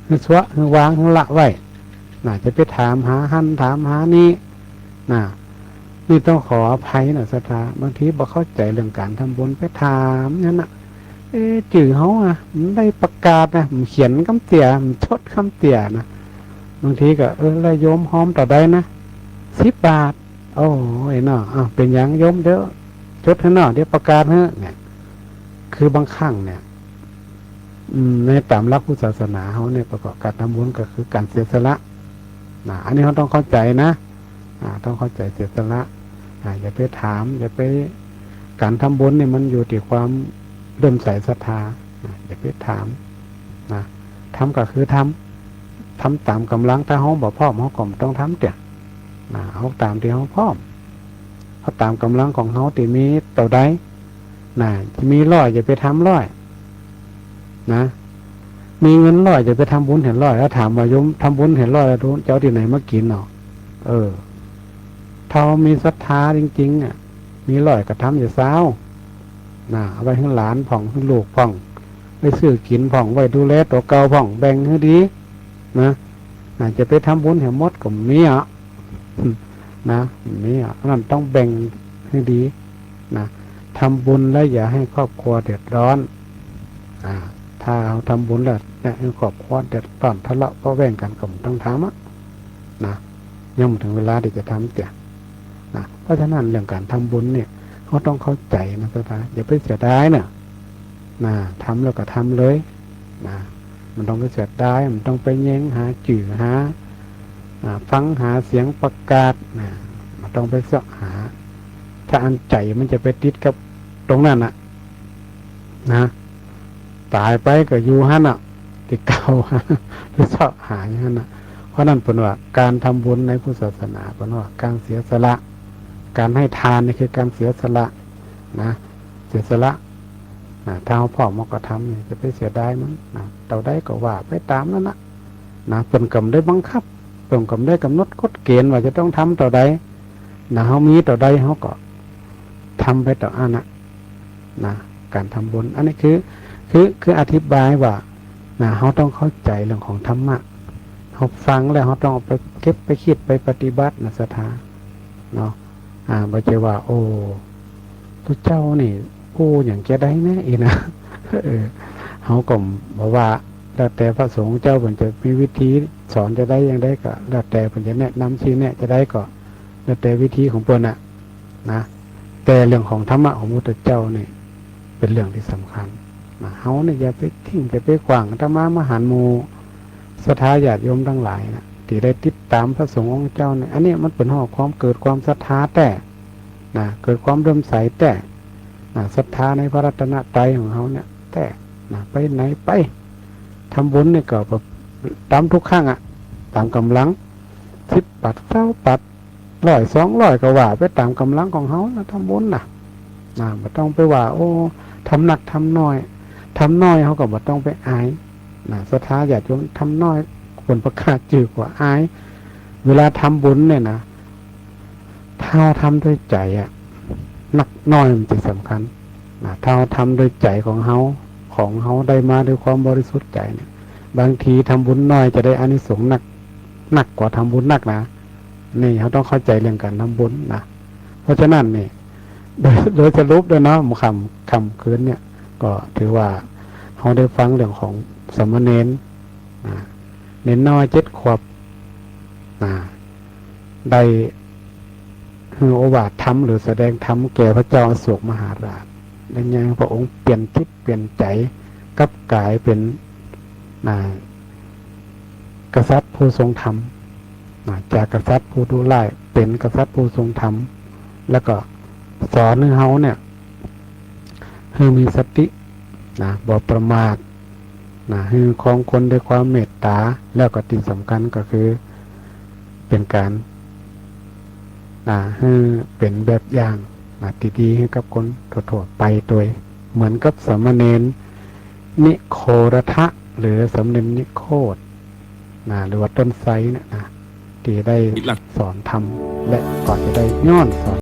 หื้อเซาะ หื้อวาง หื้อละไว้นะ จะไปถามหาหั้นถามหานี้นะ นี่ต้องขออภัยนะศรัทธา บางทีบ่เข้าใจ๋เรื่องก๋านทำบุญ ไปถามหั้นนะ เอ๊ะ จื้อเฮาอะ มันได้ประกาศนะ มันเขียนกำเตี้ย มันจดกำเตี้ยนะ บางทีก็ เออ แล้วโยมฮอมเต้าใดนะ สิบบาท โอ้ยเนาะ อ้าว เป๋นหยังโยม เดี๋ยวจดหื้อเนาะ เดี๋ยวประกาศหื้อ เนี่ย คือบางครั้งเนี่ย อืม ในต๋ามหลักพุทธศาสนาเฮาเนี่ย ประกอบก๋านทำบุญก็คือก๋านเสียสละนะ อันนี้เฮาต้องเข้าใจ๋นะ อ่า ต้องเข้าใจ๋เสียสละ อ่า อย่าไปถาม อย่าไป ก๋านทำบุญนี่มันอยู่ตี้ความเลื่อมใสศรัทธานะ อย่าไปถามนะ ทำก็คือทำ ทำต๋ามก๋ำลัง ถ้าเฮาบ่พร้อม เฮาก็บ่ต้องทำเตื้อนะ เอาต๋ามตี้เฮาพร้อม เอาต๋ามก๋ำลังของเฮาตี้มีเต้าใดนะ มีร้อย อย่าไปทำร้อยนะ มีเงินร้อย อย่าไปทำบุญแหมร้อย แล้วถามว่าโยมทำบุญแหมร้อย แล้วจะเอาตี้ไหนมากิ๋นเนาะ เออ ถ้าเฮามีศรัทธาจริงๆ อะ มีร้อยก็ทำอย่าซาวนะ เอาไว้หื้อหลานพ่อง หื้อลูกพ่อง ไว้ซื้อกิ๋นพ่อง ไว้ดูแลตั๋วเก่าพ่อง แบ่งหื้อดีนะ นะ จะไปทำบุญแหมหมดก็บ่มีอะนะ บ่มีอะ อันนั้นต้องแบ่งหื้อดีนะ ทำบุญแล้วอย่าให้ครอบครัวเดือดร้อน อ่า ถ้าเฮาทำบุญแล้วเนี่ย หื้อครอบครัวเดือดร้อน ทะเลาะเบาะแว้งกั๋น ก็บ่ต้องทำอะนะ ยังบ่เถิงเวลาตี้จะทำเตื้อนะ เพราะฉะนั้นเรื่องก๋านทำบุญเนี่ย เฮาต้องเข้าใจ๋นะศรัทธา อย่าไปเสียดายนะ นะ ทำแล้วก็ทำเลยนะ บ่ต้องไปเสียดาย บ่ต้องไปแยงหาจื้อหา อ่า ฟังหาเสียงประกาศนะ บ่ต้องไปเซาะหา ถ้าอันใจ๋มันจะไปติดกับตรงนั้นน่ะนะ ต๋ายไปก็อยู่หั้นน่ะ ตี้เก่า ไปเซาะหาอยู่หั้นน่ะ เพราะนั้นเปิ้นว่าก๋านทำบุญในพุทธศาสนา เปิ้นว่าก๋านเสียสละ ก๋านให้ทานนี่คือก๋านเสียสละนะ เสียสละนะ ถ้าเฮาพร้อมเฮาก็ทำ จะไปเสียดายมันนะ เต้าใดก็ว่าไปต๋ามนั้นน่ะนะ เปิ้นก็บ่ได้บังคับ เปิ้นก็บ่ได้ก๋ำหนดกฎเกณฑ์ว่าจะต้องทำเต้าใดนะ เฮามีเต้าใดเฮาก็ทำไปเต้าอั้นน่ะ นะ ก๋านทำบุญ อันนี้คือ คือ คืออธิบายว่า นะ เฮาต้องเข้าใจ๋เรื่องของธรรมะ เฮาฟังแล้วเฮาต้องเอาไปเก็บไปคิดไปปฏิบัตินะศรัทธา เนาะ อ่า บ่ใจ้ว่า โอ้ ตุ๊เจ้านี่อู้หยังจาใดแน่อี้นะ เออ เฮาก็บ่ว่า แล้วแต่พระสงฆ์เจ้าเปิ้นจะมีวิธีสอนจาใดอย่างใดก็ แล้วแต่เปิ้นจะแนะนำชี้แนะจาใดก็ แล้วแต่วิธีของเปิ้นน่ะ นะ แต่เรื่องของธรรมะของพระพุทธเจ้านี่ เป๋นเรื่องตี้สำคัญ นะ เฮานี่อย่าไปทิ้ง อย่าไปขว้าง อาตมามาหันหมู่ศรัทธาญาติโยมตังหลายนะ ตี้ได้ติดต๋ามพระสงฆ์องค์เจ้านี่ อันนี้มันเป๋นฮ้อความเกิดความศรัทธาแต๊ นะ เกิดความเลื่อมใสแต๊ นะ ศรัทธาในพระรัตนตรัยของเฮาเนี่ยแต๊ นะ ไปไหนไป ทำบุญนี่ก็แบบต๋ามทุกครั้งอะ ต๋ามก๋ำลัง สิบบาท ซาวบาท ร้อย สองร้อย ก็ว่าไปต๋ามก๋ำลังของเฮานะ ทำบุญนะ นะ บ่ต้องไปว่า โอ้ ทำนักทำน้อย ทำน้อยเฮาก็บ่ต้องไปอาย นะ ศรัทธาญาติโยมทำน้อย คนประกาศจื้อก็อาย เวลาทำบุญเนี่ยนะ ถ้าเฮาทำด้วยใจ๋อะ นักน้อยมันจะสำคัญ นะ ถ้าเฮาทำด้วยใจ๋ของเฮา ของเฮาได้มาด้วยความบริสุทธิ์ใจ๋เนี่ย บางทีทำบุญน้อยจะได้อานิสงส์นัก นักกว่าทำบุญนักนะ นี่เฮาต้องเข้าใจ๋เรื่องก๋านทำบุญนะ เพราะฉะนั้นนี่ โดย โดยสรุปแล้วเนาะ ค่ำ ค่ำคืนเนี่ย ก็ถือว่าเฮาได้ฟังเรื่องของสามเณร นะ เณรน้อยเจ็ดขวบ นะ ได้หื้อโอวาทธรรมหรือแสดงธรรมแก่พระเจ้าอโศกมหาราช และยังพระองค์เปลี่ยนจิตเปลี่ยนใจ๋ กลับก๋ายเป๋น นะ กษัตริย์ผู้ทรงธรรม นะ จากกษัตริย์ผู้ดุร้าย เป๋นกษัตริย์ผู้ทรงธรรม แล้วก็สอนหื้อเฮาเนี่ย หื้อมีสติ นะ บ่ประมาท นะ หื้อครองคนด้วยความเมตต๋า แล้วก็ตี้สำคัญก็คือ เป๋นก๋าน นะ หื้อเป๋นแบบอย่าง นะ ตี้ดีหื้อกับคนทั่วๆ ไปโดย เหมือนกับสามเณรนิโครธะ หรือสามเณรนิโครธ นะ หรือว่าต้นไทรเนี่ยนะ ตี้ได้สอนธรรม และก็จะได้ย้อนสอน